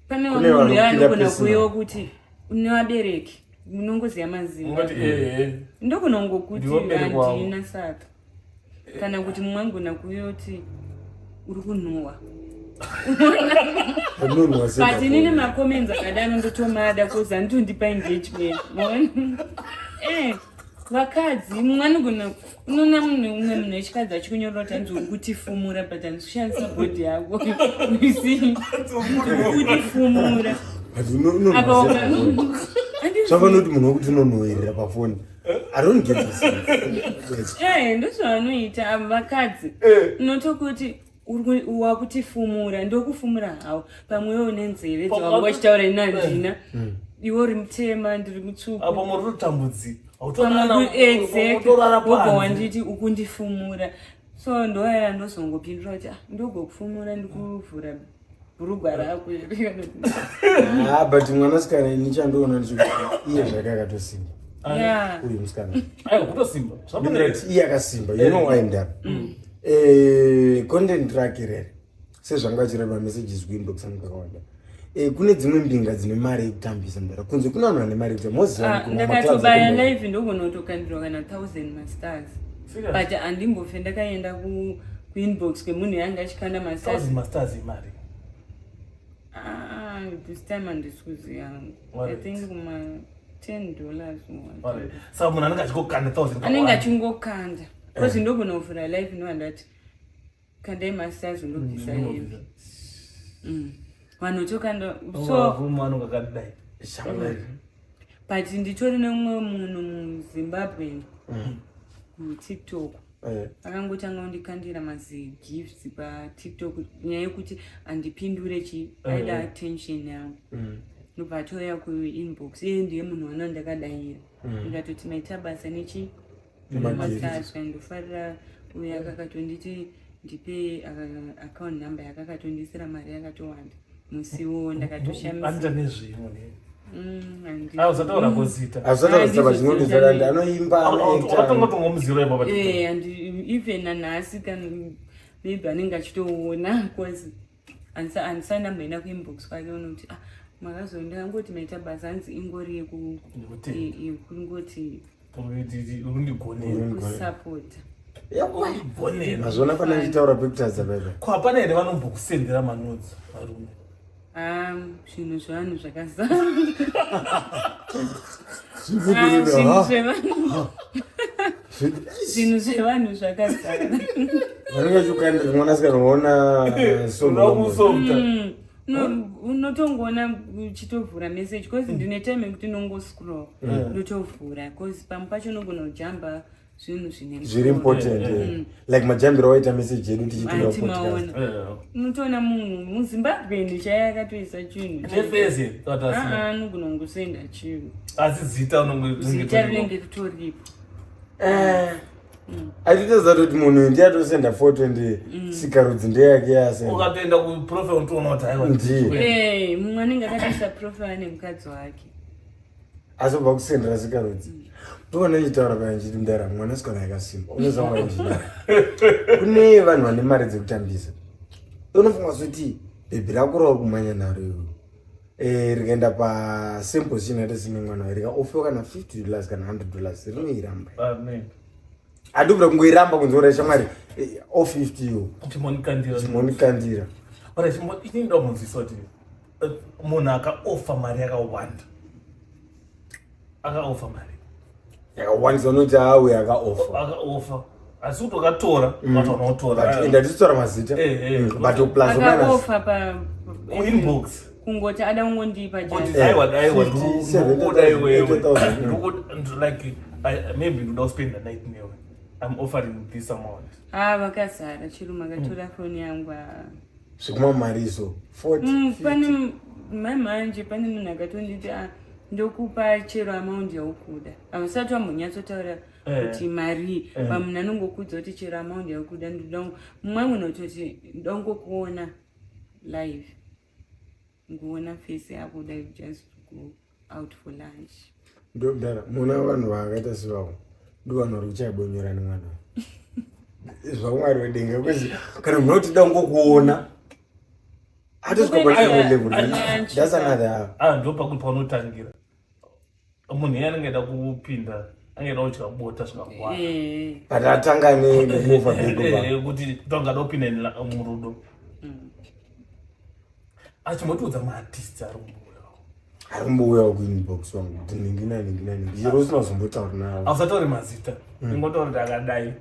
pane Kune munhu vanopinda yaanogona personal. kuyewo kuti une vabereki, munongoziva mazimba. Ungati ehe. Ndokunongokuti Ndiwe mubereki wavo. handina, saka kana kuti mumwe angona kuyoti uri kunhuhwa. Unonhuhwa sei? But inini macomments akadaro ndotomada, cause anotondipa engagement. Maona? Vakadzi, mumwe anogona, unoona munhu, umwe munhu wechikadzi achikunyorera kuti hanzi uri kutifumura, but handisi kushandisa bhodhi yako, you see? Uri kutifumura. But Apa unonhuhwa sei pafoni? Zvafanira kuti munhu wekuti unonhuhwirira pafoni, I don't get this. Like, Ndozvavanoita ava vakadzi. Unotokuti wakutifumura, ndokufumura hawo pamwewo nenzeve dzawanga uchitaura ina handina, iwe uri mutema, ndiri mutsvuku. Apo muri kutambudzika. Exactly. Utorara Wobva panze. wanditi ukundifumura, so ndoaya ndozongopindura kuti, "Ah, ndogokufumura ndikuvhura bhurugwa rako here?" Ah, but mwanasikana, ini chandoona ndechekuti iye zvake akatosimba. Uyu musikana. Aiwa, kutosimba. Ndinoti iye akasimba. You know why, ndara? Content rake rere sezvanga achireva messages kuinbox angu kakawanda. Kune dzimwe mbinga dzine mari yekutambisa, mudara. Kunze kune vanhu vane mari yekutambisa, moziva. Ah, ndakatobaya live, ndogona kutokandirwa kana 1000 mastars. Serious? But handimbofe ndakaenda kuinbox kwemunhu yanga achikanda mastars. 1000 mastars imari. Ah, this time handisi kuziva. I think kuma $10. Saka munhu anenge achingokanda 1000. Anenge achingokanda. Because eh. ndogona kuvhura live no andati kandai masters ndobvisa hembe. Vanhu tokanda so vanhu kakadai. But nditori nemumwe munhu muZimbabwe kuTikTok. Akangotanga kundikandira mazigifts paTikTok nyaya yekuti andipindure chi aida attention yangu. Ndobva atouya kuinbox, iye ndiye munhu wana ndakadaira. Ndikatoti maita basa nechi mastars, ndofarira uyo akakatonditi ndipe account number yake, akatondisira mari yakatowanda musiwo, ndakatoshamisa. Nezvimwe usataura kuzita. Asataura zita, vachinondizora ndi anoimba. Wakatongotongomuziva ipapo. And even nanhasi kana maybe anenge achitoona, cause handisandamboenda kuinbox kwake unoti, ah, makazondangoti maita basa, hanzi ingori yekungoti Undigonera. Kusapota. Mazvona pana ndichitaura pekutadza paipa. Ko hapana here vanombokusendera manudes, varume? Zvinhu zvevanhu zvakazara. Ah, zvinhu zvevanhu zvakazara. Vanenge vachikandira mwanasikana waona. Unokusofta. Unotongoona uchitovhura message, cause ndine time yekuti nongoscroll, ndotovhura, cause pamwe pacho unogona kujamba zvinhu zvine Zviri important, like majambiro waita message yedu tichitura Ati podcast. Maona, unotoona munhu muZimbabwe chaiye akatoisa chinhu. Neface. Ah, anogona kungosenda chinhu. Asi zita? Zita rinenge ritoripo. Achitoziva kuti munhu uyu ndiye atosenda foto, ndi sikarudzi ndeyake yasenda. Ukatoenda kuprofile unotoona kuti aiwa. Ndiye. Eh, mumwe anenge akatoisa profile nemukadzi wake. Asi ubva kusendera sikarudzi, ndoona ndichitaura paya nchiti, mudara, mwanasikana yakasimba, unoziva mwari nchidara kune vanhu vane mari dzekutambisa. Unofunga kuti bhebhi rako rauri kumhanya naro iwe, rikaenda pasame position yaita sine mwana wayo, rikaofiwa kana $50 kana $100, rinoiramba. Handibvira kungoiramba kunzora shamwari o 50 yo. Chimonikandira. Chimonikandira. Inini ndomunzwisa kuti munhu akaofa mari yakawanda, akaofa mari yakawandisa, unoti awe akaofa. Akaofa, asi kuti wakatora watoona kutora. Ende hatisitora mazita. But plus or minus. Akaofa pa Kuinbox. Kungoti ada kungondipa Kuti just aiwa, aiwa, 50, 70,000, ndikuda iwewe. 80,000. Like maybe ndoda kuspend the night newe, I'm offering this amount. Ah, vakazara chiruma akatora foni yangu, ah. Zvekumamariso 40. Pane mamanje, pane munhu akatonditi, ah, ndokupa chero amount yaukuda. Hausati wambonyatsotaura kuti mari. Pamunhu anongokudza kuti chero amount yaukuda, ndoda mumwe munhu ototi ndongokuona live, nguona face yako, dai just go out for lunch. Ndomdara muna vanhu vakaita sevavo, ndo vanhu vari kuchaibonyora nemwana zvamwari wedenga, kwezi kana munhu oti da ngokuona, atosvika Kuenda palevel. lunch. That's another. Ah, ndo pakuti paunotangira munhu iye anenge aida kupinda, anenge aida kudya bota zvakakwana. But atanga nekumova bego. Kuti tangada kupinda murudo, achimbotiudza maartist ari kumbuya. Ari kumbouyawo kuinbox wangu kuti ningi naningi naningi, chero usina kuzombotaura navo. Ausatauri mazita, ingotaura kuti akadai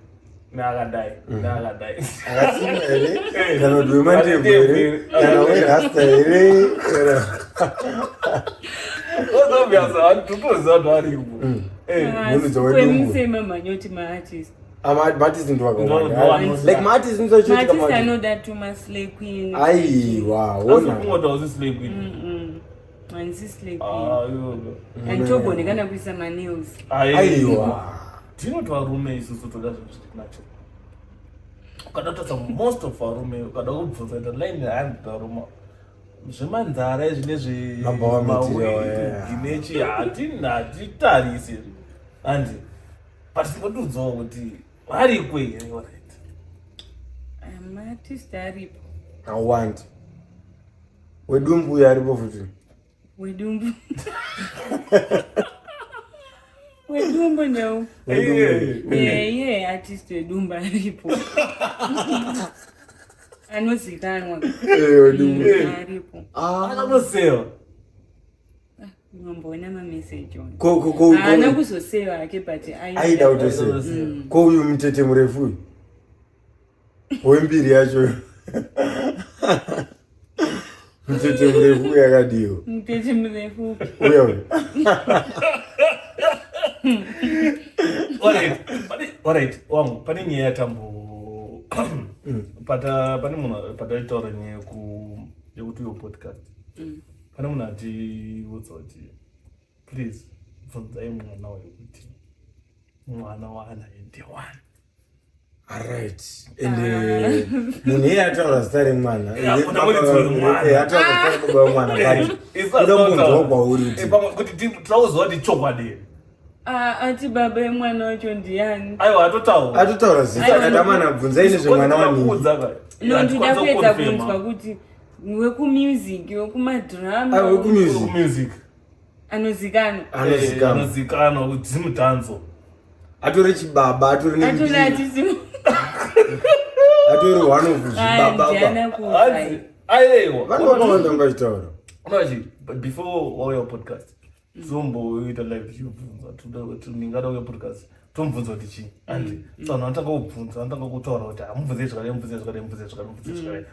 neakadai neakadai. Akasimba here, kana kuti wemandebvu here, kana werasta here? Obvious, totoziva vanhu varipo. Munhu dzawedumbu. Kwemusema manyoti maartist. Maartist ndo Ndo vakawanda. Like maartist Maartist ndochoitika. anoda tumaslay queen. Aiwa, ona. Kungoti hausi slay queen. Handisi slay queen. Ah, iyoyo. Handitogoni kana kuisa manails. Aiwa. Tinoti varume isusu toda zvinhu zviri natural. Ukada kutarisa most of varume, ukada kubvunza ita line 100 varume, zvemanzara izvi Mabawa material, yeah. nezveginechi hatitarisi handi, but tingotiudzawo kuti variko here, alright? Maartist aripo. Awandi wedumbu uyo aripo futi. Wedumbu, wedumbu ndeu. Wedumbu. Iye artist wedumbu aripo. Anozikanwa. Eh, Aripo. Ah. Akanoseva. Unomboona mameseji on. Ko ko ko. Haana kuzoseva hake but aida kutoseva. Ko uyu mutete murefu uyu. Wembiri yacho. Mutete murefu uyu akadiwa. Mutete murefu. Uya uyu. Alright. Alright, wangu pane nyaya yatambo pata pane munhu pataitaura nyaya yekuti uyo podcast. Pane munhu atiudza kuti please bvunzai mwana uyu kuti mwana waanaye ndewani. Alright. And munhu iye ataura zita remwana. Yeah, kuna muridzi wemwana. Eh, ataura zita rebaba wemwana but Isu kuda kumbonzwawo tinotaura. kwauri kuti Eh, pamwe kuti tauziva kuti chokwadi here. Ah, ati baba emwana wacho ndiani? Aiwa atotaura. atotaura zita Aiwa, akati amana bvunzai nezvemwana wanini. Kuudza ka. No, ndida kuedza kunzwa Confirm. kuti wekumusic, wekumadrama. Ah, wekumusic. Music. Anozikanwa. Anozikanwa. Anozikanwa kuti zimudanzo. Atori chibaba, atori Atona nembiri. atisi. Atori one of zvibaba. Ndiana kuudza. Hanzi aiwa. Vanhu vakawanda vangachitaura. Unochi before wauya podcast tizomboita live tichibvunza ndingada uya podcast tomubvunza kuti chii andi so vanhu vanotanga kubvunza vanotanga kutaura kuti hamubvunze zvakadai mubvunze zvakadai mubvunze zvakadai mubvunze zvakadai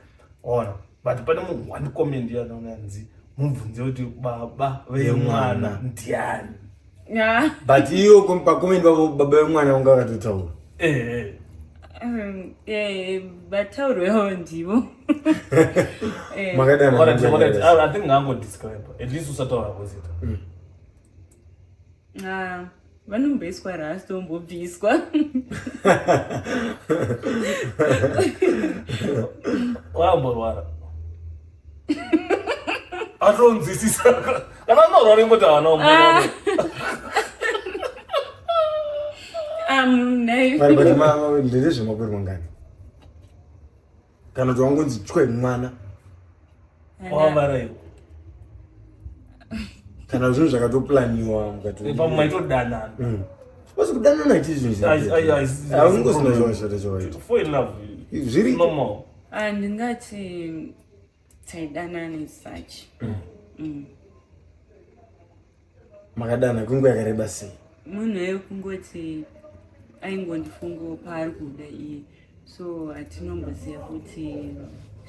ona but pane munhu one comment yanaona yanzi mubvunze kuti baba vemwana ndiani. Ah, But iyo pakomenti papo baba vemwana vanga vakatotaura. Ehe. Vataurwewo ndivo. Makadana. Alright, alright. I think ngangodescribe at least usataura kuzita. Ah, vanomboiswa rasta ombobviswa. Wamborwara atonzwisisa kana anorwara ingoti haana umborwara. Ah, munai. But ndezvemakore mangani? Kana kuti wangonzi chwe mwana. Wavaraiwa. Kana zvinhu zvakatoplaniwa mukati. Pamwe maitodanana. Wasi kudanana chii zvinhu Ai- ai- ai- Haungosina zvawashata chawaita. Fall in love. Zviri Normal. Ah, ndingati taidanana such. Makadana kwenguva yakareba sei? Munhu wekungoti aingondifungawo paari kuda iye, so hatinomboziva kuti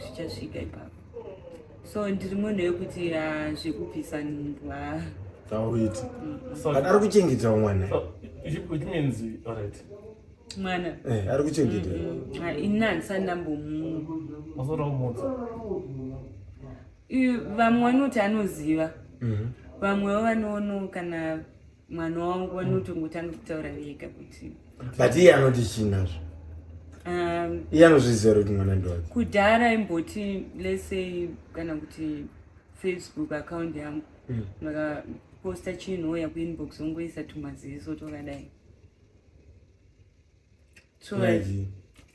zvichasvika ipapo. So ndiri munhu wekuti ah, zvekubvisa nhumbu ah, Auiti. So, But ari kuchengetawo mwana. so which means alright. Mwana. Eh, ari kuchengeta. Ah, ini handisati ndambomu Masoro kumutsa. Vamwe vanoti anoziva, vamwewo vanoono kana mwana wangu vanotongotanga kutaura vega kuti But iye anoti chii nazvo? Iye anozviziva here kuti mwana ndewake? Kudhara imboti let's say kana kuti Facebook account yangu vakaposta chinhu, ouya kuinbox ongoisa tumaziso twakadai, so Like,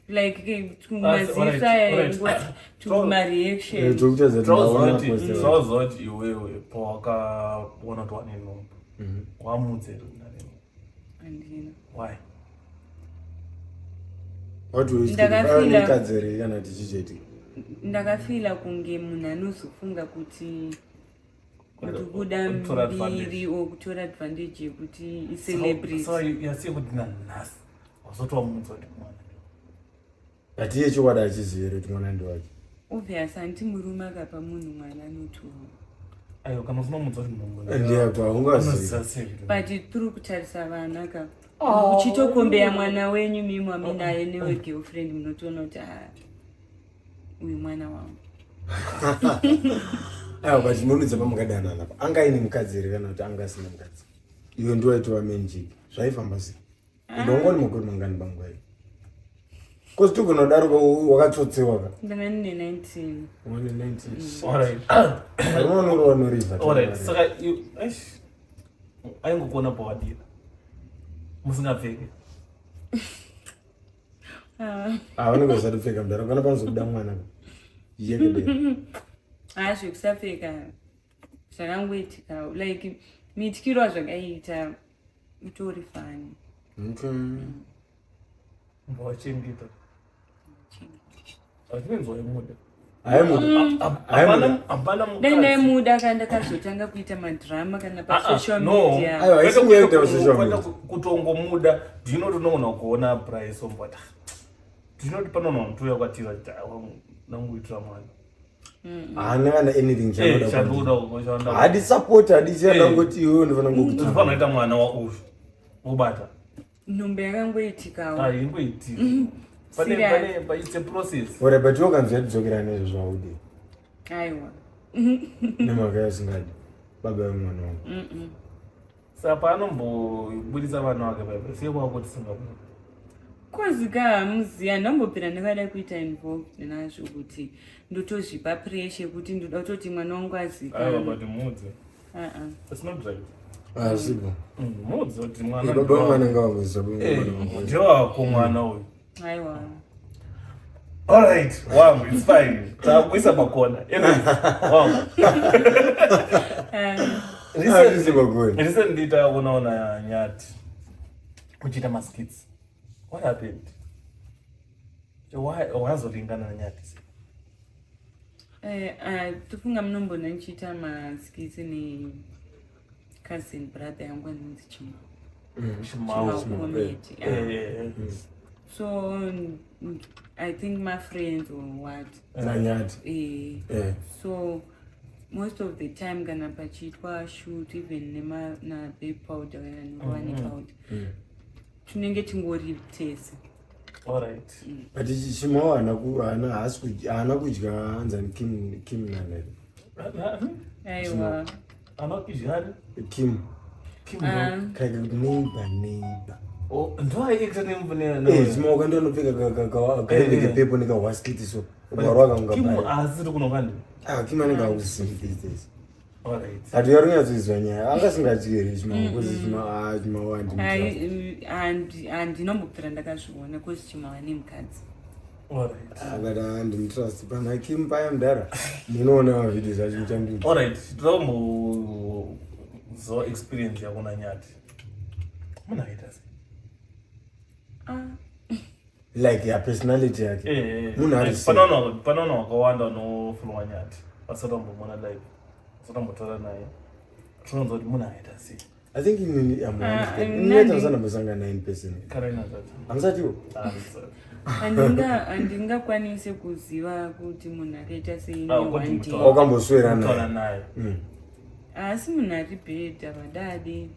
like tumaziso Alright, alright. aya tumareaction. Tokutadza kuti ndaona post yake. Tauziva kuti iwewe pawakaona kuti wane nhumbu wamutsa here kuna nhumbu? Handina. Why? What will you Ndakafila- here kana kuti chichaitika? Ndakafila kunge munhu anozofunga kuti ndikuda Kutora advantage. mbiri or kutora advantage yekuti icelebrity. So yasiye kuti nanhasi wasoti wamutsa kuti mwana But iye chokwadi achiziva here kuti mwana ndewake? Obvious, handiti murume akapa munhu mwana anotora? Aiwa, kana usina kumutsa kuti nhumbu Ndiyapo haungazivi. unoziva sei kuti But tiri kutarisa vana ka, uchitokombeya mwana wenyu mimo aminaye newe girlfriend, munotoona kuti ah, uyu mwana wangu. Aiwa, but munudza pamakadanana pa anga aine mukadzi here kana kuti anga asina mukadzi? Iwe ndiwo waitova main chick, zvaifamba sei? Ndongoni makore mangani panguva iyo? Cause togona kudaro wakatsotsewa ka. Ndanga ndine 19. Wane 19. Alright. Unonorova norivha. Alright, saka eish, aingokuona pawadira musingapfeki? Ah, Avanenge vasatopfeka mudaro kana panozobuda mwana yekedera. Ah, zvekusapfeka zvakangoitika, like mityiro azvakaita itori funny. Okay. Mbawachengeta. Atinonzwa imuda. Haimuda. Hapana Dai mukadzi. ndaimuda kana ndakazotanga kuita madrama kana Ah, ah, pasocial no. media. Aiwa, haisi Kwete nyaya yekuita pasocial kwete media. Kutongomuda, do you know kuti unogona kuona Bryce omboti, "Ah, do you know kuti panoona munhu kwatiri achiti, 'Ah, wangu, ndangoitira mwana." Haana kana anything Eh, chanoda. chandoda uko, chandoda. Hadi support, hadi chiyada. Eh. Ngoti iwewe ndofana ngokuti. Unofanira kuita mwana wauyu. Wobata. Nhumbu yakangoitikawo. Ah, ingoitika. Pane Serious. it's a process. Ore, but wakanzwa tidzokera nezvo zvaudi. Aiwa. Nemhaka yasingadi baba vemwana wangu. Saka paanombobudisa vana vake paipa, sei kwako tisingamuoni? Kozi ka hamuzivi, handambopera ndakada kuita involved nazvo kuti ndotozvipa pressure kuti ndoda kutoti mwana wangu Aiwa, azikanwe. but muudze. Uh-uh. It's not right. Asipo. Muudze kuti mwana Baba vemwana ngavangozisa. Eh, ndewako mwana uyu. Aiwa. Alright, wangu, it's fine, takuisa pakona. Anyways, wangu, Asisi kwakuri. Recently takuonaona Nyati uchiita maskits. What happened? Why wazolingana naNyati sei? Eh, ah, tofunga munombona ndichiita maskits necousin brother yangu anonzi Chima. Chimao. Chimao comedy. Eh, eh, eh. So I think my friends or what. NaNyati. Eh, Eh. so most of the time kana pachiitwa shoot, even nema nababe powder kana newane powder, tinenge tingori tese. Alright. But Chimao haana haana kudya anzani Kim, Kim nani? Aiwa. Anokijani? Kim. Kim. Ah. Kaika kuti neighbor, neighbor. Oh, ndo aiacta nemvune. Eh, Chimao kandi anopfeka kahembe kepepo nekawaskiti, so ukarwa Kim kangabaya. asiri kunokandi. Ah, Kim anenge akuzivi these days. Alright. But yarunyatsoizwa nyaya, angasingadyi here Chimao? Because Chimao, Chimao handi. Handinombopfira ndakazviona cause Chimao ane mukadzi. Alright. But handimutrust pana Kim paya mudhara, munoona mavideos acho muchandiudza. Alright, toda experience yako naNyati. Munhu akaita sei? Ah. Like ya personality yake? Eh, eh. Munhu ari sei? Pane vanhu vakawanda vanofollowa Nyati vasati vambomuona live, vasati vambotaura naye. Tinonzwa kuti munhu akaita sei. I think inini Ah, inoita musandambosangana in person. Kana inazati. Hamusatiwo? Handingakwanisi kuziva kuti munhu akaita sei Ah, ne kuti one day. Wakamboswera Kutaura naye? naye. Asi munhu ari bad, havadadi.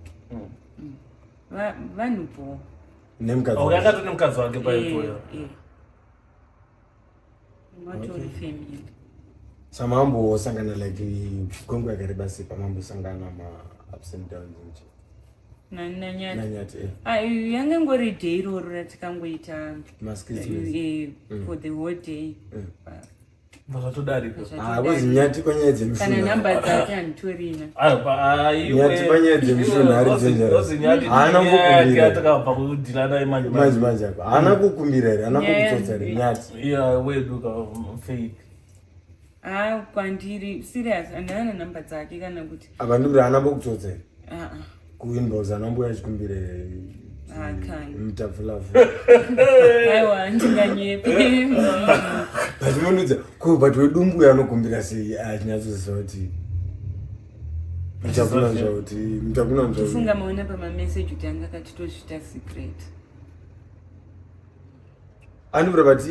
Vanhu bho. Nemukadzi Okay, wake. akatone mukadzi wake paitoyo. Vatori family. Samambosangana like kwenguva yakareba sei pamambosangana, ma-ups and downs nje? NaNyati? NaNyati, eh. Yanga ngori day iroro ratikangoita Maskits. For the whole day. Zvatodarika. Ah, kuzi Nyati panyaya Kana dzemishuna. nhamba dzake handitorina. Nyati panyaya dzemishuna ari dangerous. Haana kukumbira. Atakabva kudhila naye manje. Manje manje apa haana kukumbira here? Haana kukutsotsa here Nyati? Yeah, wedu ka fake. Ha, kwandiri serious, handina nhamba dzake kana kuti. Apa ndikuti haana mbokutsotsa here? Ah, Kuinbox haana mbuya achikumbira here? Ah, kana. Mutapfulafu. Aiwa, ndinganyepe. But munudza ko, but wedumbu anokumbira sei achinyatsoziva kuti mutakunanzva, kuti mutakunanzva? Tifunga maona pamameseji kuti anga akatitozviita secret. Andivura, but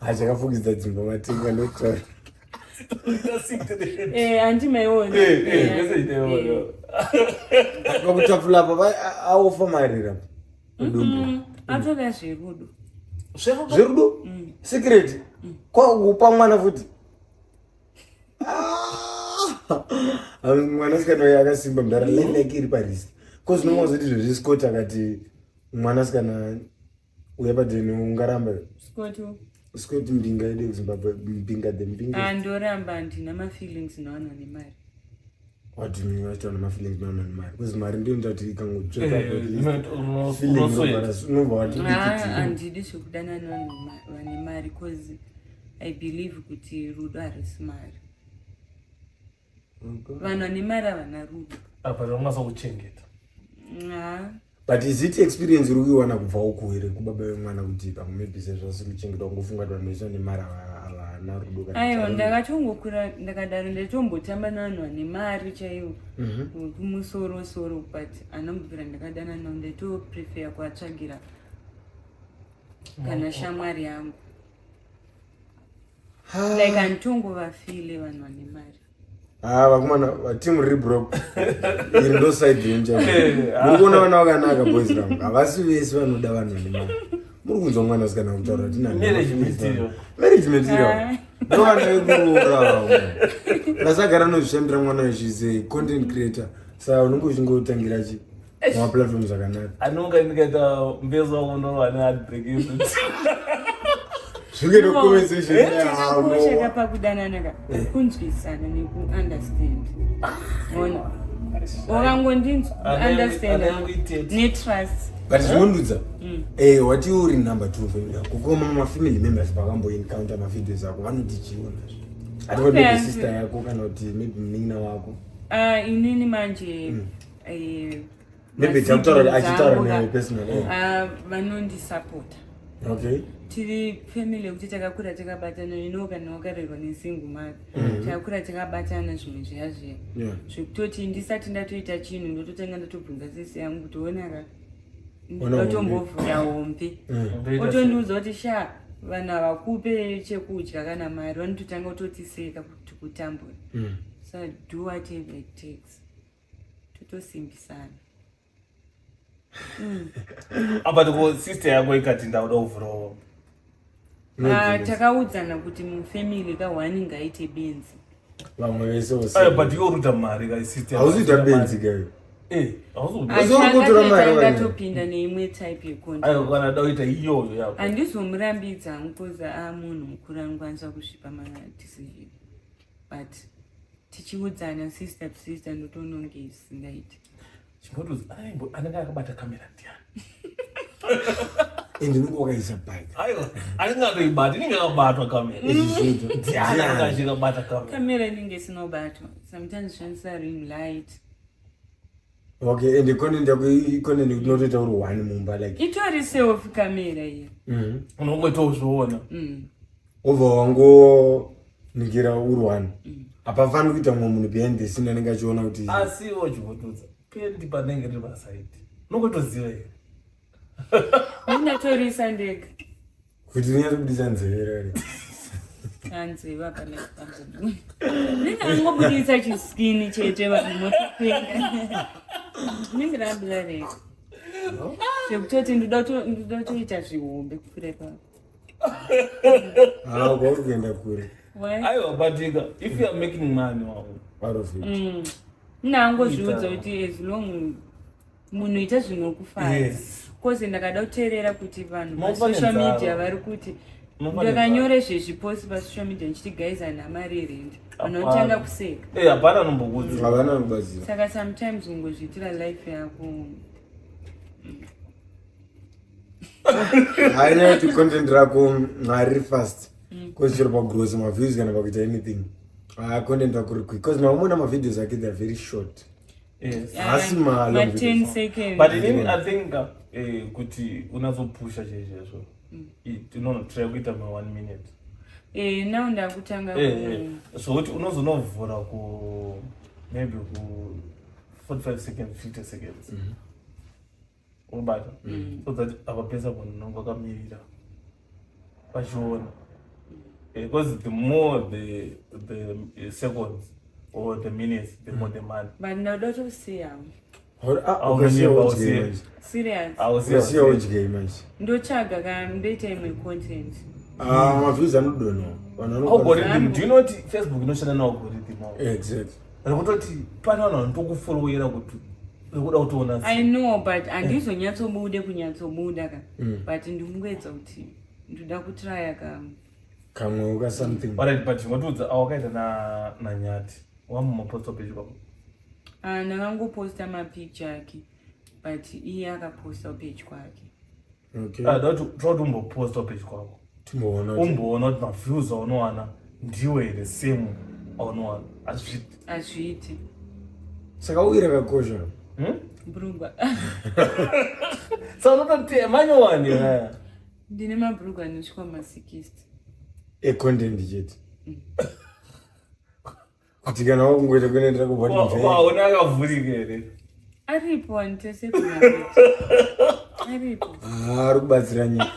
achakafukidza dzimba matenga ndotaura. Eh, handimaiona. Pakutapfula apa aofa marira udumbu. Atoda zverudo. Zverudo secret kwakupa mwana futi. Ah! Mwanasikana uyo akasimba mudhara, life yake iri parisk, cause nomwazoti izvezvi Scott akati mwanasikana uya padeni, ungaramba? Scott? Scott mbinga ide kuZimbabwe, mbinga the mbinga. Andoramba, handina mafeelings navanhu vane mari. What do you mean vachitaura mafeelings navanhu vane mari? Because mari ndiyo ndati ikangotsveka unobva wati. Ah, handidi zvekudana nevanhu vane mari cause I believe kuti rudo harisi mari. Vanhu vane mari havana rudo. Apa vanonasa kuchengeta. Ha. But is it experience uri kuiwana kubva uku here kubaba vemwana kuti pamwe maybe sezvo asiri kuchengetwa kungofunga kuti vanhu vese vane mari havana rudo kana Aiwa, kuti ndakatongokura ndakadaro, ndaitombotamba nevanhu vane mari chaivo kumusorosoro, but anambobvira ndakadana navo, ndaitoprefer kuvatsvagira kana shamwari yangu. Like handitongovafile vanhu vane mari. Ah, vakomana, vatimu riri broke iri ndo side renyu chaiko. Muri kuona vana vakanaka, boys rangu, havasi vese vanoda vanhu vane mari. Muri kunzwa mwana sikana kutaura kuti Marriage material. Marriage material ndo vana vekuroora vamwe vasagara nozvishandira. Mwana wechise content creator, saka unenge uchingotangira chi maplatform zvakanaka. Anonga ndikaita mbezo wako ndorwa neheartbreak. Zvinge comment section. Chakakosha kapakudanana ka kunzwisana nekuunderstand. Ona, wakangondinzwa, understand netrust. But zvinondudza, wati uri number two family yako, kukoma mafamily members pakamboencounter mavideos ako vanoti chiona ati maybe sister yako kana kuti maybe munin'ina wako? Ah, inini manje Maybe takutaura masiblings achitaura angu newe personally. Ah, vanondisapota. Tiri family yekuti takakura takabatana. Kana wakarerwa nesingle mother, takakura takabatana, zvimwe zviya zviya zvekutoti ndisati ndatoita chinhu ndototanga ndatobvunza sisi yangu kuti onaka Ona hombe. ndotombovhura hombe. Otondiudza kuti sha, vanhu havakupe chekudya kana mari, vanototanga kutotiseka kuti kutambura. So do whatever it takes, totosimbisana. But ko sister yako ikati ndauda kuvhurawo? Ah, takaudzana kuti mufamily ka one ngaite benzi. Vamwe vese vose. Ayo, but iwe uri kuita mari ka sister. Hausi kuita benzi kayo. Hausi. Asi uri kutora mari wani? Ndatopinda neimwe type yecontent. Ayo, kana da kuita iyoyo yako. Handizomurambidza hangu 'cause a munhu mukuru anokwanisa kusvipa madecision, but tichiudzana sister to sister, ndotononge isingaiti. Chingotozi anenge akabata kamera ndiani? Ende unenge wakaisa bike. Aiwa, anenge atoibata, inenge akabatwa kamera. Izvizvito. Ndiani anenge achikabata kamera? Kamera inenge isinobatwa, sometimes shandisa ring light. Okay, ende content yako icontent yekuti unotoita uri one mumba like? Itori self camera iyo. Unongoitozviona. Obva wangoningira uri one, hapafaniri kuita mumwe munhu behind the scene anenge achiona kuti Asiwo chivotudza pendi panenge riri paside, unongotoziva here? Ndinatorisa ndega. Kuti rinyatsobudisa nzeve rari. Hanzeva pane ndingangobudisa chiskini chete, vanhu motopenga. Rinenge rabulareka zvekutoti ndoda kutoita zvihombe kupfuura ipapo. Ah, kwauri kuenda kure. Why? Aiwa, but if you are making money wavo Out of it. Ndangozviudza kuti as long munhu ita zvinokufadza. 'Cause ndakada kuteerera kuti vanhu Munofa pasocial nenzara. media vari kuti Munofa ndakanyore zvezviposti pasocial media ndichiti guys, handina mari yerent, vanhu vanotanga kuseka. Hapana anombokudza. Havana anobatsira. Saka sometimes ungozviitira life yako. Haina kuti content rako hariri fast, 'cause chero pagross maviews kana pakuita anything, ah, content rako ri quick, 'cause maumona mavideos ake, they are very short. Haasi ma Ma long 10 videos. seconds. But inini I think kuti unatsopusha chaizvo, unonotry kuita ma one minute. Now ndakutanga Zvokuti unozonovhura ku maybe ku 45 seconds, 50 seconds, unobata, so that apa pesa munhu unonge wakamirira vachiona, because the more the seconds or the minutes, the more the money. But ndauda kutosiyawo. Ah, Au ukasiya unonyepa, udyei usiye. manje? Serious. Ukasiya udyei manje? Ndotsvaga kana ndoita imwe content. Ah, maviews anodonha, vanhu Algorithm, do you know kuti Facebook inoshanda nealgorithm wavo? Exactly. Rekutoti pane vanhu vanotokufollowera kuti rekuda kutoona. I know, but handizonyatsobude kunyatsobuda ka, but ndikungoedza kuti ndoda kutraya ka. Kamwe uka something. Alright, but ngotiudza awakaita nanyati wamumaposta page kwako? Ah, ndakangoposta mapicture ake, but iye akaposta page kwake. Okay. Ah, da kuti toda kuti umboposta page kwako. Timboona kuti Umboona kuti maviews aunowana ndiwe the same aunowana, hazviti? Hazviiti. Saka uyi rakakosha. Bhurugwa. Saka unotote manyowani haya. Ndine mabhurugwa anosvika ma60. Econtent chete. Kuti kana wakungoita kunoendera kubody Waona akavhurika here? Aripo anitese kumabhurugwa. Aripo. Ah, ari kubatsira nyika.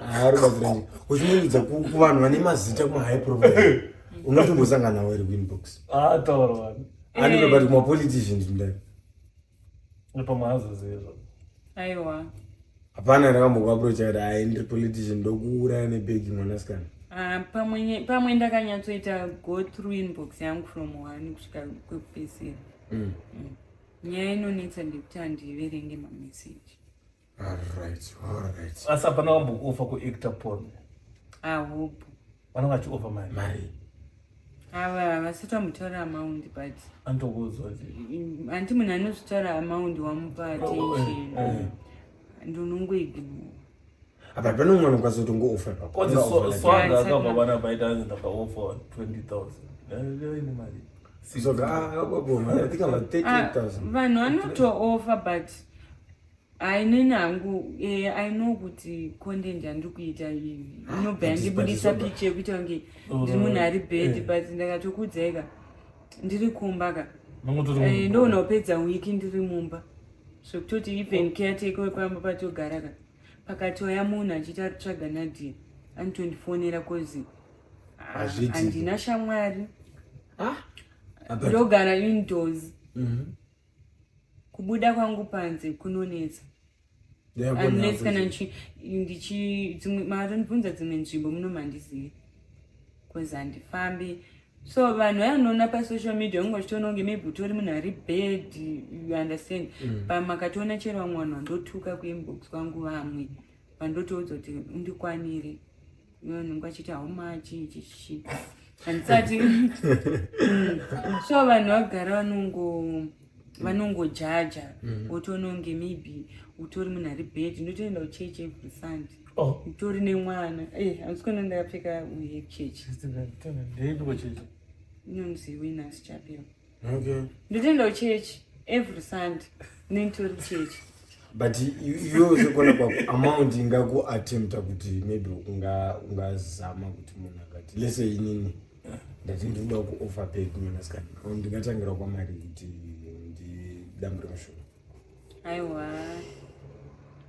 Ah, ari kubatsira nyika. Uchimuudza kuvanhu vane mazita kuma high profile. Unotombosangana nawo here kuinbox? Ah, taura wani. Anenge but kuma politicians mudai. Pamwe hazozivi. Aiwa. Hapana ndakambokuapproach akati hai ndiri politician ndokuuraya nebhegi mwanasikana. Ah, pamwe ndakanyatsoita go through inbox yangu from one kusvika kwekupedzisira. Nyaya inonetsa ndekuti handiverenge mameseji. Alright, alright. Asi hapana wambokuofa kuactor porn. Ahopo. Vanenge vachiofa mari. Mari. Ava vasati vamutaura amount but Anotokuudzwa kuti hanti munhu anozvitaura amount wamupa attention. Ndinongoignore. Apa pane umwe anokwanisa kutongo-offer ipapo. Kwanzi Unga-offer like swaga Yeah, akabva vana paita anzi ndakaofa 20,000. Ine mari. So, ah, apo, I think I'm at Ah, 38,000. vanhu vanotoofa but hainini hangu I know kuti content yandiri kuita iyi inobva yandibudisa picture yekuita kunge ndiri munhu ari bad, but ndakatokudzeka ndiri kumba ka. Mangotori Ndoona kupedza wiki ndiri mumba zvekutoti even caretaker wepamba patogara ka pakatouya munhu achiti ari kutsvaga Nadia anotondifonera 'cause Hazviitiki. handina shamwari. Ah, Ndogara indoors. Kubuda kwangu panze kunonetsa unless kana ndichi dzimwe matonibvunza dzimwe nzvimbo muno mandizivi 'cause handifambi. So vanhu vayanoona pasocial media unge vachitoona kunge maybe utori munhu ari bad, you understand? Pamakatoona chero vamwe vanhu vandotuka kuinbox kwangu, vamwe vandotoudza kuti undikwanire, vanhu vachiti haumachi chichichi handisati. So vanhu vagara vanongojaja wotoona kunge maybe utori munhu ari bad. Ndotoenda kuchechi every Sunday. Oh. Utori nemwana. Handisi kuona ndakapfeka uye chechi. Ndeipi kuchechi? Inonzi Winners Chapel. Okay. Ndotoenda kuchechi every Sunday, nenditori kuchechi. But iwe sekuona kwako, amount ingakuattempta kuti maybe ungazama kuti munhu akati, let's say inini ndati ndinoda kuoffer bag mwanasikana, ndingatangira kwamari kuti ndidambure mushonga? Aiwa,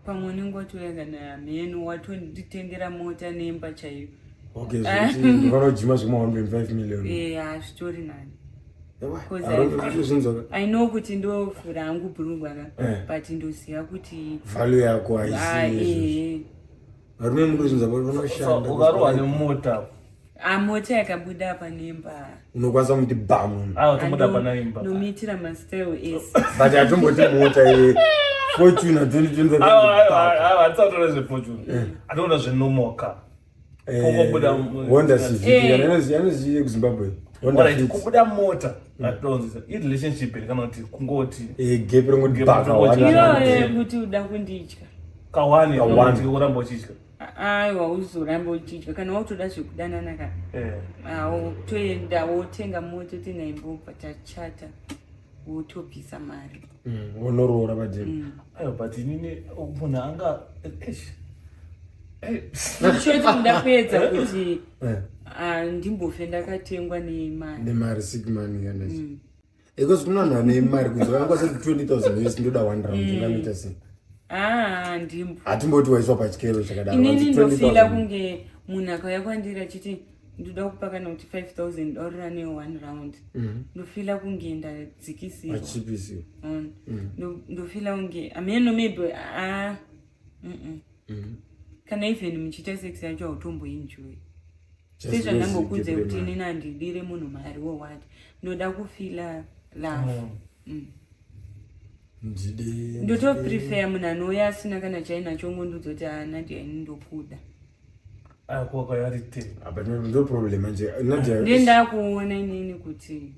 pamwe unenge watouya kana mheno watonditengera mota nemba chaiyo. Okay, zvekuti ndinofanira kujima zvekuma 1.5 million. Hazvitori nani. Ewa, Because zvinzoka. I know kuti ndovhura hangu bhurugwa ka, but ndoziva kuti Value yako Ah, haisi izvozvo. Varume mukuzvinza So vanoshanda. ukarohwa nemota. Ah, mota yakabuda apa nemba. Unokwanisa kumuti bamu. Aiwa, tomuda pana imba. Nomuitira mastyle ese. But hatomboti mota ye Fortuna 2025. Aiwa, hatisataura zveFortune, atoona zvenormal car. Kungobuda Honda Civic. Kana anozive kuZimbabwe Honda Alright, Fit. kubuda mota atonzisa irelationship here kana kuti kungoti Gap ringoti Gap baka ringoti- one. Iyoyo yekuti uda kunditya. Kawani. Kawani. Kuti uramba uchitya. Aiwa, uzoramba uchitya kana wakutoda zvekudanana ka. Wotoenda wotenga mota, otenga imba, wobva tachata, wotobvisa mari. Wonoroora padeni. Aiwa, but inini munhu anga eish. Choti muda kuedza kuti ah, ndimbofe ndakatengwa nemari. Nemari, sick money kana chi, because kuna vanhu vane mari kunze vangakwanisa kuti 20,000 US ndoda one round, unganoita sei? Ah, ndimbo Hatimboti waiswa pachikero chakadaro. Inini Wanzi ndofila 20,000. kunge munhu akauya kwandiri achiti ndoda kupa kana kuti 5000 daurira ne one round, ndofila kunge ndadzikisirwa. Achipisiwa. Ndofila kunge ameno maybe a Kana even muchiita sex yacho hautomboenjoy sezvandambokunze kuti inini handidire munhu mari wowati, ndoda kufila love. Ndide Ndotoprefer munhu anouya asina kana chainacho, ngondiudza kuti Nadia, ini ndokuda. Aiwa, kwakayari te. Apa ndo problem manje, Nadia. Ndiye ndakuona inini kuti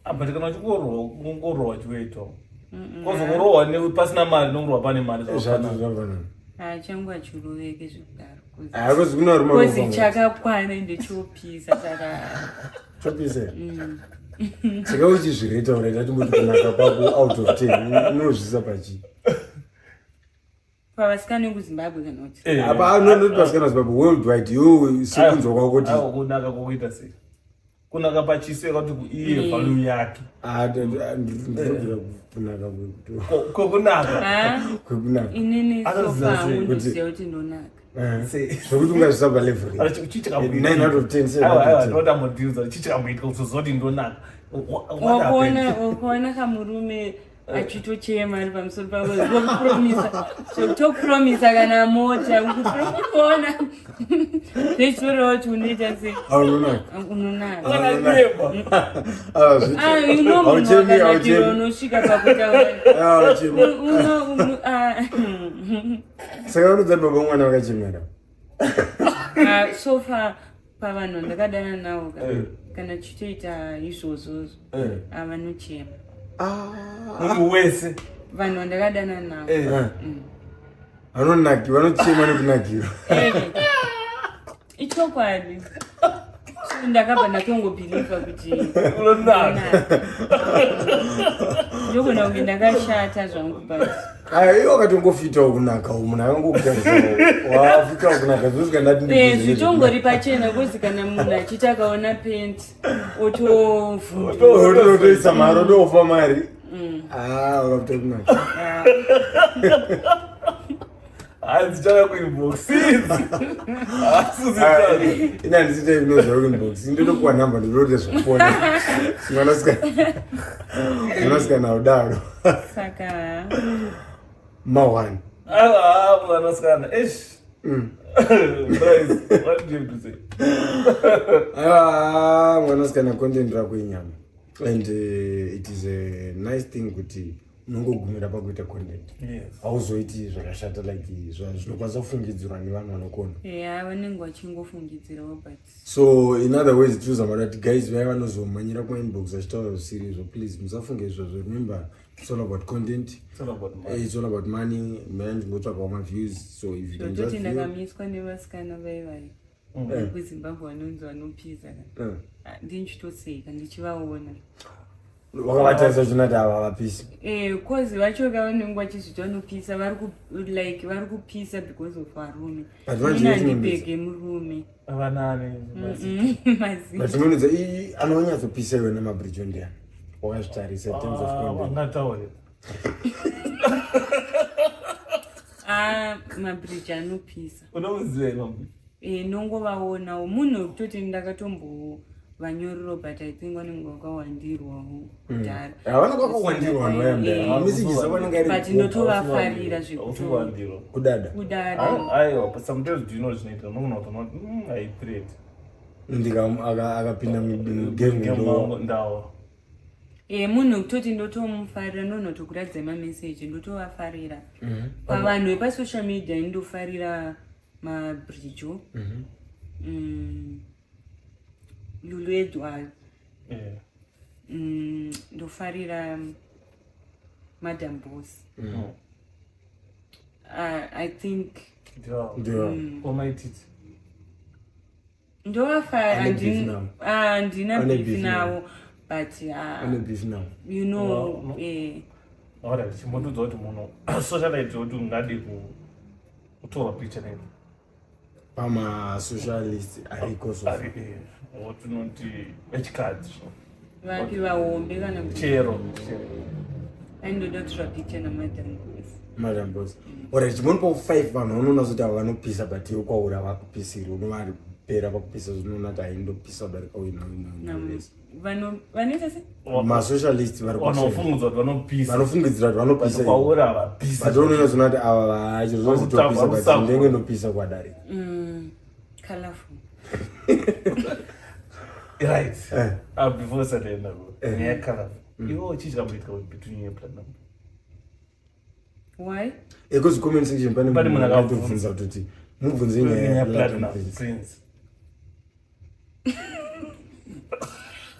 Ah, but kana uchingorohwa, ungorohwa chiweito kozongorohwa pasina mari nongorohwa pane mari Zvato zvakafanana. zvafanana. Ah, changu hachiroveke zvekudaro. Hakozi kuna varume 'Cause vanofamba. chakakwana ende chopisa saka Chopisa. Saka uchizvireta uraita timboti kunaka kwako out of 10 unozvisa pachii? Pavasikana vekuZimbabwe kana kuti? Apa not vasikana veZimbabwe, worldwide, iwewe sekunzwa kwako kuti kunaka kwokuita sei? Kunaka pachiso yakati iye value yake. Ndinobvira kunaka kwekunaka. Kwekunaka. Inini so far undoziva kuti ndonaka. Zvokuti ungazvisa palevel 9 out of 10, 7 out of 10. Ndoda modhiuza chichikamboitika kuzozoti ndonaka. Wakaona kamurume achitochema ari pamusoro pako, vokupromisa zvokutopromisa kana mota, ukuona zvechitoreva kuti unoita sei? Unonaka. Unonaka. You know munhu wakanakirwa unosvika pakutaura. Saka unodza baba mwana vakachemera? So far pavanhu vandakadana navo kana chitoita izvozvozvo, vanochema. Munhu wese? Vanhu vandakadana navo. Vanonaki, vanochema nekunakirwa. Ichokwadi. So ndakabva ndatongobhilivha kuti unonaka. Ndogona kunge ndakashata zvangu, but Aya, iwe wakatongofitawo kunaka, munhu akangokutarisa wafitawo kunaka, zvosika ndati. Zvitongori pachena kuzi kana munhu achiti akaona penti otovhunduka. Otoisa mari, otofa mari. Ah, wakafita kunaka. Hanzi chava kuinbox. Ina handisita inoziva kuinbox, ndotokuwa namba, ndotoite zvakufona. Mwanasikana udaro. Saka Ma1. Mwanasikana, ish. Bryce, what do you have to say? Ah, mwanasikana, content rako inyama and it is a nice thing kuti unongogumira pakuita content. Hauzoiti zvakashata like zvinokwanisa kufungidzirwa nevanhu vanokona. Ya, vanenge vachingofungidzirawo, but So in other ways tirikuzama kuti guys, vaya vanozomhanyira kumainbox achitaura zvisiri izvo, please musafunge izvozvo. Remember, it's all about content. It's all about money. It's all about money man, ngotsvakawo maviews, so if you can just zvototi view, ndakamiswa nevasikana vaivai vekuZimbabwe vanonzi vanopisa. Ndinchitoseka ndichivaona. Wakavatarisa uchinati ava vapisi? 'Cause vacho ka vanenge vachizviti vanopisa, vari like vari kupisa because of varume. But manje Ini chinonetsa. handibhege murume. Vanani? Mazi. But chinonetsa, anonyatsopisa iwe nemabrijo ndiani, wakazvitarisa in terms of content? Angataure. Ah, mabridge anopisa. Unomuziva imambi? Nongovaonawo munhu wekutoti ndakatombovanyorero, but I think vanenge vakawandirwawo kudhara. Vanenge vakawandirwa vanhu vayambera mamessages avanenge ari. But ndotovafarira zvekuto Usiwandirwa. Kudada. Kudada. Aiwa, but sometimes, do you know zvinoita, unogona kutoona kuti haithreat. Akapinda mugame. Ndawa. Munhu wekutoti ndotomufarira, ndonotokuratidza mameseji, ndotovafarira. Pavanhu vepasocial media ndofarira mabrijo, Lulu Edward. Ndofarira Madam Boss. I think. Ndiwa. Omaititi? Ndovafarira. Ane beef navo. Handina Ane beef beef navo, but Ane beef now. You know. No, no. Alright, chimbotudza kuti munhu socialite kuti ungadi kutorwa picture naye. Pamasocialist ariko so? Ari watinoti vechikadzi so. Vapi, vahombe kana kuti? Chero, chero. Aindoda kutorwa picture naMadam Boss. Madam Boss. Alright, chimonipa 5 vanhu vanoona kuti ava vanopisa, but iwe kwauri havakupisiri, unovaripera pakupisa, zvinoona kuti haindopisa kudarika uyu nauyu. Vanoita se Masocialist vari Vanofungidzwa kuti vanopisa. Vanofungidzira kuti vanopisa. Kwauri havapisa. But unoona zvona kuti ava vacho zvinozitopisa, but ndenge ndopisa kwadarika. Colorful. Right. Before sataenda nyaya colorful, iwe chichikamboitika between you and Platinum? Why? Because comment section pane Pane munhu munhu akabvunza. akatobvunza kuti mubvunze nyaya nyaya yaPlatinum Platinum Prince. Prince.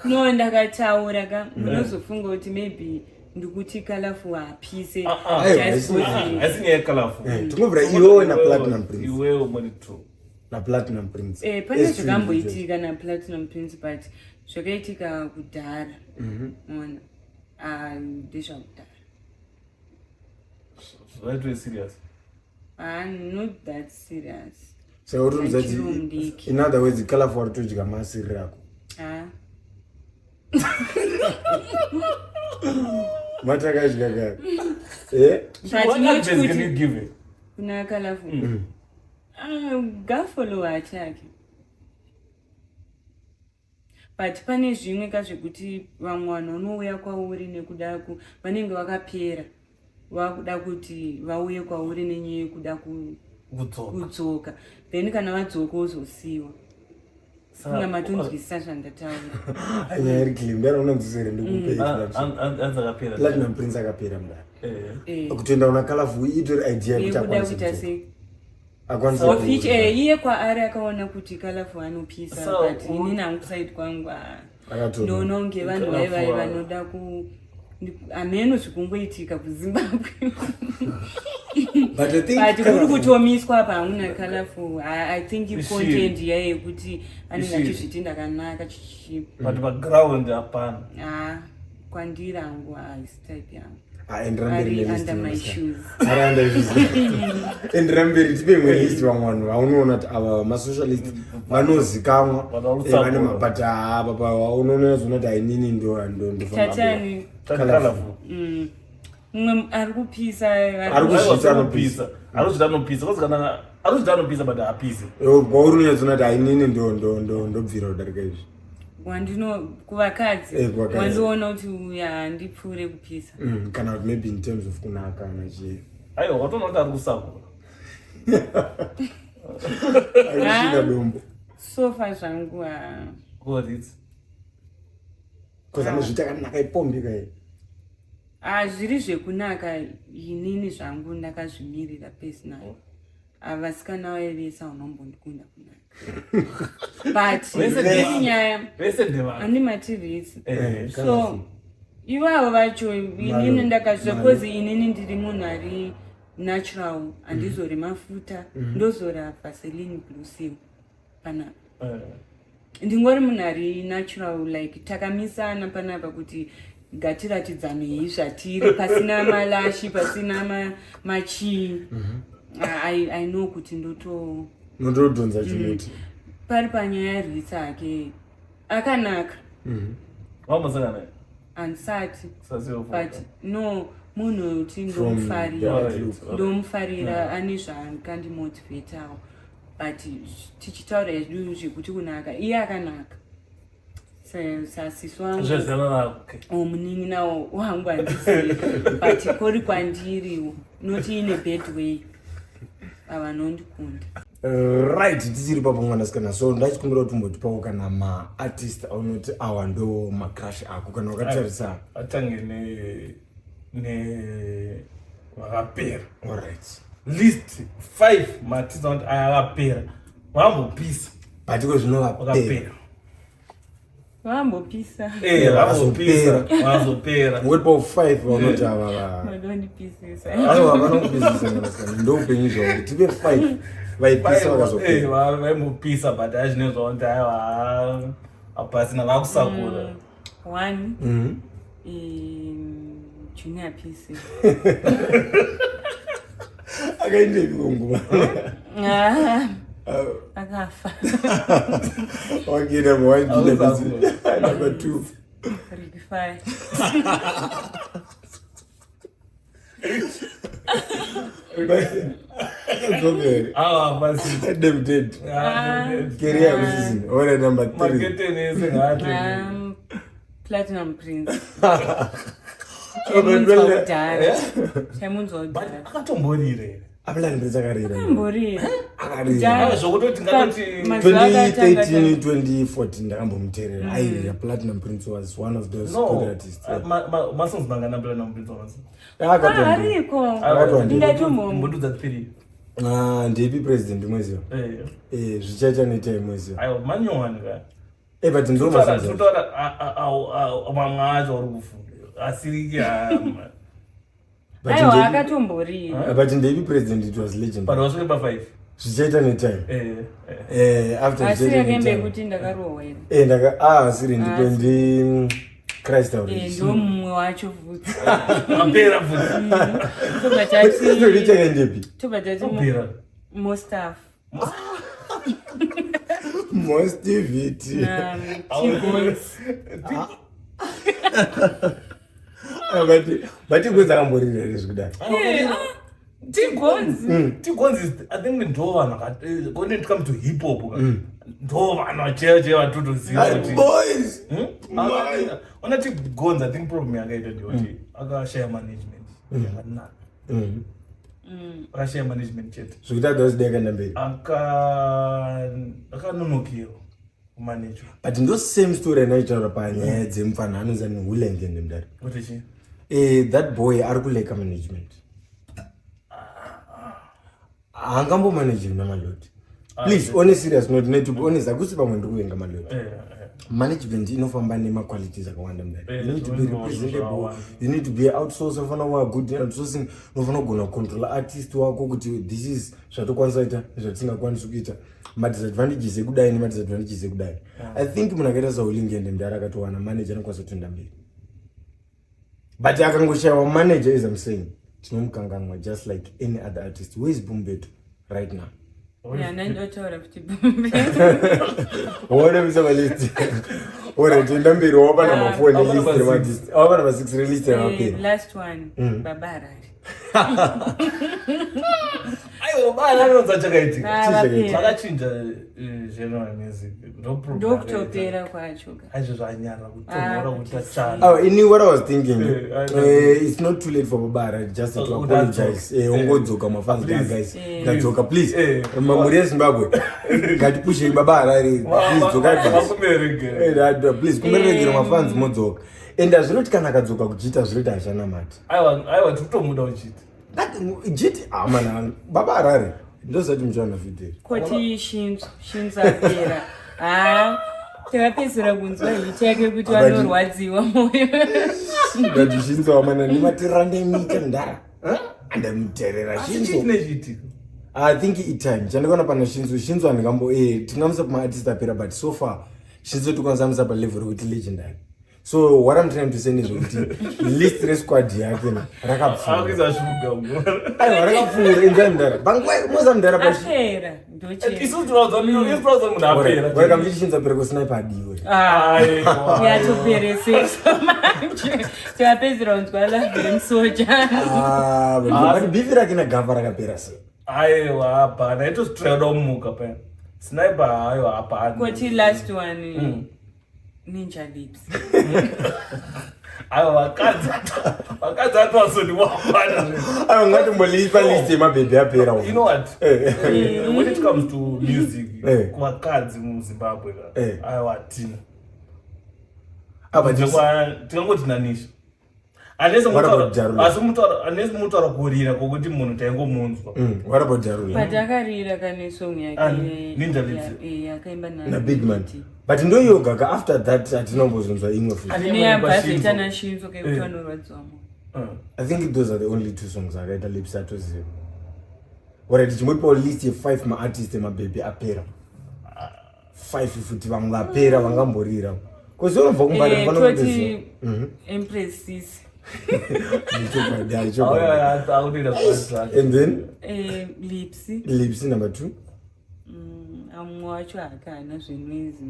No, ndakataura ka, munozofunga kuti maybe ndikuti Colorful hapise. Aiwa, Just kuti Haisi nyaya yecolorful. Tingobvira iwewe naPlatinum Prince. Iwewe muri two. NaPlatinum Prince. Pane As two individuals. zvakamboitika naPlatinum Prince, but Zvakaitika kudhara. Ona. Ah, ndezvakudhara. Zvaitwe serious. Ah, not that serious. Saka uri kuudza Achiri kuti mudiki. in other words Colorful ari kutodya masiriri ako. Ah. Matakadya kaka. Eh? But What not advice can kuti- you give it? Kuna Colorful. Ah, ngafollow achake. But pane zvimwe ka zvekuti vamwe vanhu vanouya kwauri nekuda ku vanenge vakapera vakuda kuti vauye kwauri nenyaya yekuda Kudzoka. kudzoka, then kana vadzoka wozosiwa. Funga matonzwisisa zvandataura. Anyaya iri clear. Mudara unonzwisere ndikupe introduction. Anzi akapera. Platinum Prince akapera mudara. Eh. Eh, Kutoenda kuna Colorful itori idea yekuti yekuda akwanise kuita kudzoka. sei? Akwanise Of which, kudzoka. iye kwaari akaona kuti Colorful anopisa, So, but inini hangu side kwangu, ah, Akatoona. ndoona kunge vanhu Colorful, vaivai ah. vanoda ku hameno zvikungoitika kuZimbabwe. But I think But kuri Colorful- kutomiswa apa hamuna Colorful. I think Ishiri. icontent iya yekuti anenge Ishiri. achizviti ndakanaka chichi. But background hapana. Ah, kwandiri hangu haisi type yangu. Ah, endera mberi Ari nelist under my mwanasikana. shoes. Ari under shoes. Endera mberi tipe imwe list vamwe vanhu vaunoona kuti ava masocialist vanozikamwa Vanorutsapura. vane but apa pa unoona zvoona kuti ainini ndo ndo ndofamba. Tatani. Colorful. Mumwe ari kupisa. Ari kuzviita anopisa. Arikuzviita anopisa. Kozi kana arikuzviita anopisa but haapisi. Kwauri unozoona kuti ainini ndo ndo ndo ndobvira kudarika izvi. Wandino kuvakadzi. Kuvakadzi. Wandiona kuti uya handipfuure kupisa. Kana kuti maybe in terms of kunaka kana chii. Aiwa, watoona kuti ari kusakura. Ari kusvika dombo. Sofa zvangu ah. Because Because anozviita akanaka ipombi kai. Ah, zviri zvekunaka inini zvangu ndakazvimirira personal. Vasikana vaivesa unombondikunda kunaka. But Vese iri nyaya vese ndevana. handi matirisi. Eh. So ivavo vacho inini Malo, ndakazviza malo. cause inini ndiri munhu ari natural, handizori mafuta, ndozora Vaseline Blue Seal panapa. Ndingori munhu ari natural, like takamisana panapa kuti ngatiratidzanei zvatiri pasina malashi, pasina machii. I know kuti ndoto Notodhonza chimuti. Pari panyaya yaRitsa ake akanaka. Wambosangana naye? Handisati. Sasiyo. But no, munhu wekuti From the ndomufarira. outlook. Ndomufarira, ane zvaakandimotivhetawo, but tichitaura zvedu zvekuti kunaka, iye akanaka sasisi wangu. Zvezera rako. O munin'ina wangu handizivi, but kori kwandiriwo not in a bad way, avanondikunda. Right, tichiri papo mwanasikana, so ndachikumbira kuti umbotipawo kana maartist aunoti awa ndo macrush ako kana wakatarisa. Atange ne vakapera. Alright. List 5 maartist anoti aya akapera. Vambopisa. But iko zvinovapera. Vakapera. Vambopisa. Eh, vambopisa. Vazopera. Ungotipawo 5 vaunoti ava Madondipisisa. Aiwa, vanokupisisa mwanasikana, ndo upenyu zvavo. Tipe 5 vaipisa vakazopera. Vaimbopisa but azvine zvaunoti aiwa hapasina vakusakura. One, Junior PC. Akaendepi konguva? Ah, akafa. Okay, number one, Junior PC. Auzakuwa. Number two. Ricky Fire. Akadzokera. Awa hapasina. Dem dead. Career kusisina. Alright, number three. Maketeni ese ngaati. Platinum Prince. Oh, Chaimunzwa kudhara, chaimunzwa But kudhara. akatomborira here? Aplatinum Prince akarira. Amborira. Akarira. Ah, zvokutoti ngatoti Mazuva akatanga 2013 2014 ndakambomuteerera airira. Platinum Prince was one of those no good artists, yeah. Masongs mangana Platinum Prince wamasi? Akatondi- Ariko. Akatondi. Ndingatombo Mbududza 3. Ah, ndepi President mweziva? Eh. Zvichaita netai mweziva. Aiwa, manyowani ka. But ndo masongs acho. Totaura mamwe acho uri kufunga asiriki. But Aiwa, ndepi- akatomborira. But ndepi President, it was legend. But wasvike pa5. Zvichaita netime. After Asi zvichaita yakembe netime. yekuti ndakarohwa here? Ndaka ah siri ndipo Ah, ndi Christ Eh, ndo mumwe wacho futi. Apera futi. Tobva Christ tati chakaendepi? tobva tati Apera. Mostaf. Mostivity. Tigons. But Tigons akamborira here zvekudaro? Tigons. Tigons is, I think, ndo vanhu when it comes to hip hop ka, ndo vanhu vachaivo chaivo vatotoziva kuti Boys. Hmm? Ona Tigons, I think problem yakaita ndeyekuti akashaya management yakanaka. Akashaya management chete. Zvekuti adhasi akaenda mberi. Akanonokerwa kumanejwa. But ndo same story yandaichitaura panyaya dzemufana anonzi ani Hulengende mudare. Kuti chii? That boy ari kulacka management. Haangambomanejeri naMaloti. Please, on a serious note, ne to be honest, hakusi pamwe ndiri kuvenga Maloti. Management inofamba nemaqualities akawanda mudare. You need to be representable, zvakawanda. you need to be outsource, unofanira kuva good in outsourcing, unofanira kugona kucontrola artist wako kuti this is zvatokwanisa kuita nezvatisingakwanisi kuita, madisadvantages ekudai nemadisadvantages ekudai. I think munhu akaita saUlingende mudare akatowana manager anokwanisa kutoenda mberi, but akangoshayiwa manager, as I'm saying, tinomukanganwa just like any other artist. Where is Bumbeto right now? Yeah, nandotaura kuti Waona palist. Alright, enda mberi, wapa number 4 Ah, nelist wapa number remaartist. Wapa number 6 relist yakapera. Last one, Baba Harare. Aiwa, bana anonza chakaitika. Ah, vapera. Zvakachinja genre music, ndo problem. Ndokutopera kwacho ka. Aizvo zvanyara kutonhora Ah, kuti kuti achana. Oh, ini what I was thinking, I know. it's not too late for Baba Harare just to Oh, apologize. Ongodzoka mafans. Please. Guys, ndadzoka, please. Mamuri Mhuri yeZimbabwe, ngatipushei Baba Harare, please dzokai basi. Vakumeregera. Please kumeregera mafans, modzoka. And hazvinoti kana akadzoka kuchiita zvinoti hachanamati. Aiwa, aiwa, tikutomuda uchiti. Jiti amana Baba Harare ndozati muchaona vhidhio. Koti Shinzo, Shinzo apera. Ha, takapedzisira kunzwa hit yake kuti vanorwadziwa mwoyo. But Shinzo amana nematirandemika ndara andamuterera. Asi Shinzo. chii chinechiitika? I think itime chandikaona pana Shinzo, Shinzo handingambo tingamusa pamaartist apera, but so far Shinzo tikwanisa musa palevel rekuti legendary. So what I'm trying to say ndezvekuti list resquad yake rakapfuura. Akuisa shuga. Aiwa, rakapfuura. Inzai mudara panguva moza mudara pashi. Apera ndoche. Isusu tinoudza munhu apera. Wakamuchiti Shinzo apera kusniper adiwe. Aiwa. Yatoperesesa manje, takapedzisira kunzwa Love Remusoja. Ah, but beef rake nagafa rakapera sei? Aiwa, hapana, itositiraida kumuka paya Sniper. Aiwa, hapana. Koti last one, Ninja Lips. Aiwa, vakadzi atwasoni wapana. Aiwa, ngatimbolipa list yemabhebhi apera. You know what? When it comes to music, kuvakadzi muZimbabwe ka, aiwa, hatina. Ah, but Tingangoti nanisha. What about Jarula? Asi handisi mutaura kurira kwokuti munhu taingomunzwa. What about Jarula? But akarira kane song yake. Ah, Ninja Lips. Yakaimba Nabig Man, but ndoyoga ka. After that hatinombozonzwa imwe futi. Neyabvazoita naShinzo kekuti vanorwadziwa mwoyo. I think those are the only two songs akaita Lips atoziva. Alright, chimboipawo list ye5 maartist emabhebhi apera, five futi vamwe vapera vangamborira kozi unobva kumbare. Toti Empress Sis. Akutoita. And then Lips. Lips number two. Amwe wacho hakana zvenoise,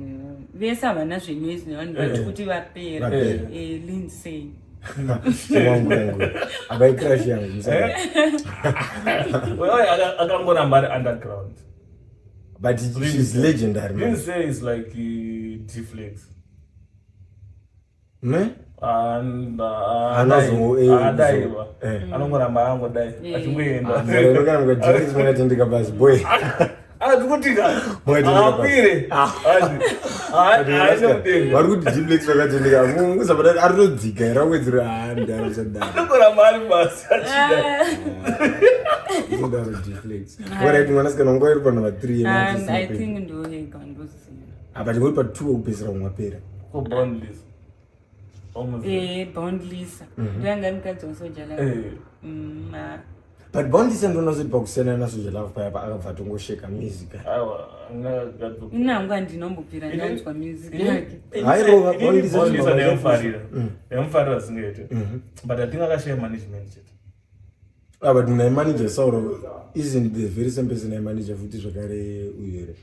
vese havana zvenoise nevanhu vati kuti vapera. Vapera. Lindsay. Wangu yangu abai crush yangu musa. Akangoramba ari underground. But she's legendary, man. Lindsay is like Dflex. Ne Adaiwa, anongoramba angodai achingoenda. Makatendeka basi boy. Tikutika. Mwatendeka basi. Akwire. Vari kuti Dflex vakatendeka musabata aritodzika here awedzera handaro sadaro. Anongoramba ari basi achida. Sadaro Dflex. Alright, mwanasikana wangu iri panumber 3. And I think ndoyega ndoziva. Apa tingori pa2 wekupedzisira kumwapera. Ko-boundless. Bondlisa ndoyanga mukadzi waSoja. But Boundless ndoona kuti pakusiyana naSoul Jah Love paya akabva atongosheka music. Aiwa. Ini hangu handinombobvira ndanzwa music yake. Hairova Boundless. Boundless ndaimufarira. Ndaimufarira zvingaite. But I think akashaya management chete. Ah, but my manager Sauro isn't the very same person I manager futi zvakare uyu here.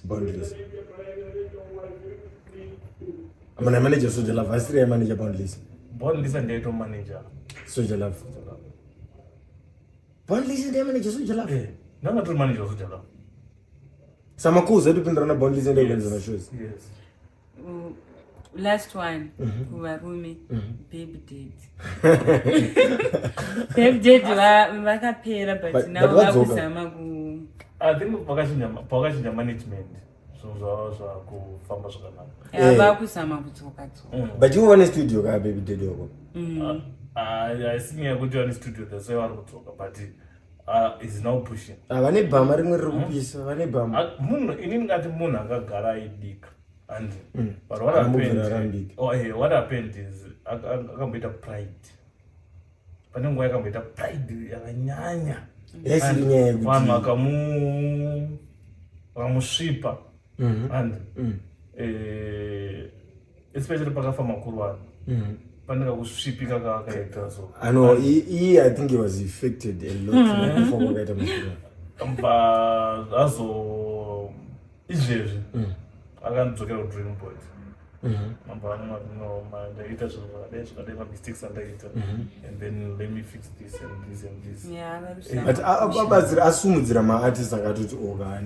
Boundless. Mana manager Soul Jah Love, asiri manager Boundless. Boundless ndiaito manager. Soul Jah Love. Boundless ndiye manager Soul Jah Love. Eh, ndanga tori manager Soul Jah Love. Samakuza atopindirana Boundless ndiye kuenza mashows. Yes. Last one kuvarume, Baby Dad. Baby Dad vakapera, but now But vadzoka. vakuzama ku I think pakachinja management, zvinhu zvava zvakufamba zvakanaka. Vakuzama kudzoka dzoka. But ivo vane studio ka, Baby Daddy wako? Haisi nyaya yekuti vane studio, that's why vari kudzoka, but is now pushing. Ah, vane bhama rimwe riri kupisa, vane bhama. Ah, munhu, inini ngati munhu akagara aidika and but what Anobvira happened, arambika. oh, what happened is akamboita pride, pane nguva yakamboita pride yakanyanya. Yaisiri nyaya Vanhu yekuti vakamusvipa and especially pakafa makuru vanhu, pane kakusvipika kaakaita so. Ano iye, I think he was affected a lot before kwakaita makuru. Bva azo izvezvi akandidzokera kudrawing board, amba anoti, "No, ndaita zvinhu zvakadai zvakadai, mamistakes andaita, and then let me fix this and this and this." Yeah, vari But kuzama. abatsira, asumudzira maartist akatoti oka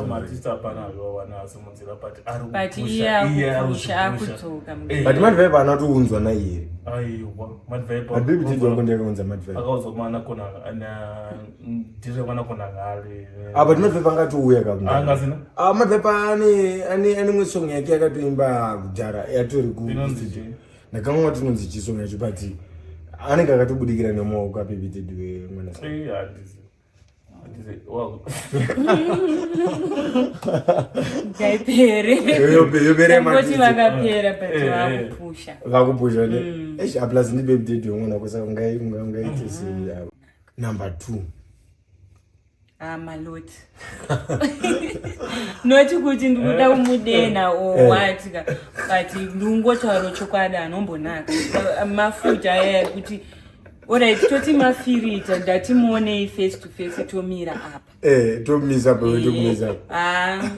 Maartist hapana aviwawana asimudzira, but ari But kupusha, iye iye ari akupusha, kuzvipusha. akudzoka. But Mad Vibe anatounzwa naiye. Aiwa, Mad Vibe. But Baby Daddy wako ndiye akaunza Mad Vibe. Akaudzwa kumanakona, ndizve kwanakona ngale. Ah, but Mad Vibe angatouya ka. Angasina. Ah, Mad Vibe ane imwe song yake yakatoimba kudhara yatori ku Inonzi studio. chii? Ndakanwa kuti inonzi chii song yacho, but anenge akatobudikira nemaoko aBaby Daddy wemwana. Eh, handizi handizi Ngaipere. Yopere. Tangoti vakapera, but vakupusha. Vakupusha ne. Eish, plus ndi Baby Daddy wemwana wako, saka ungaite sei avo. Number 2. Ah, Maloti. Noti kuti ndikuda kumudena or what ka, but ndingotaura chokwadi, anombonaka mafuta aya ekuti, alright, toti mafirita, ndatimuonei face to face, tomira apa. Eh, tomisa pa, tomisa. Ah,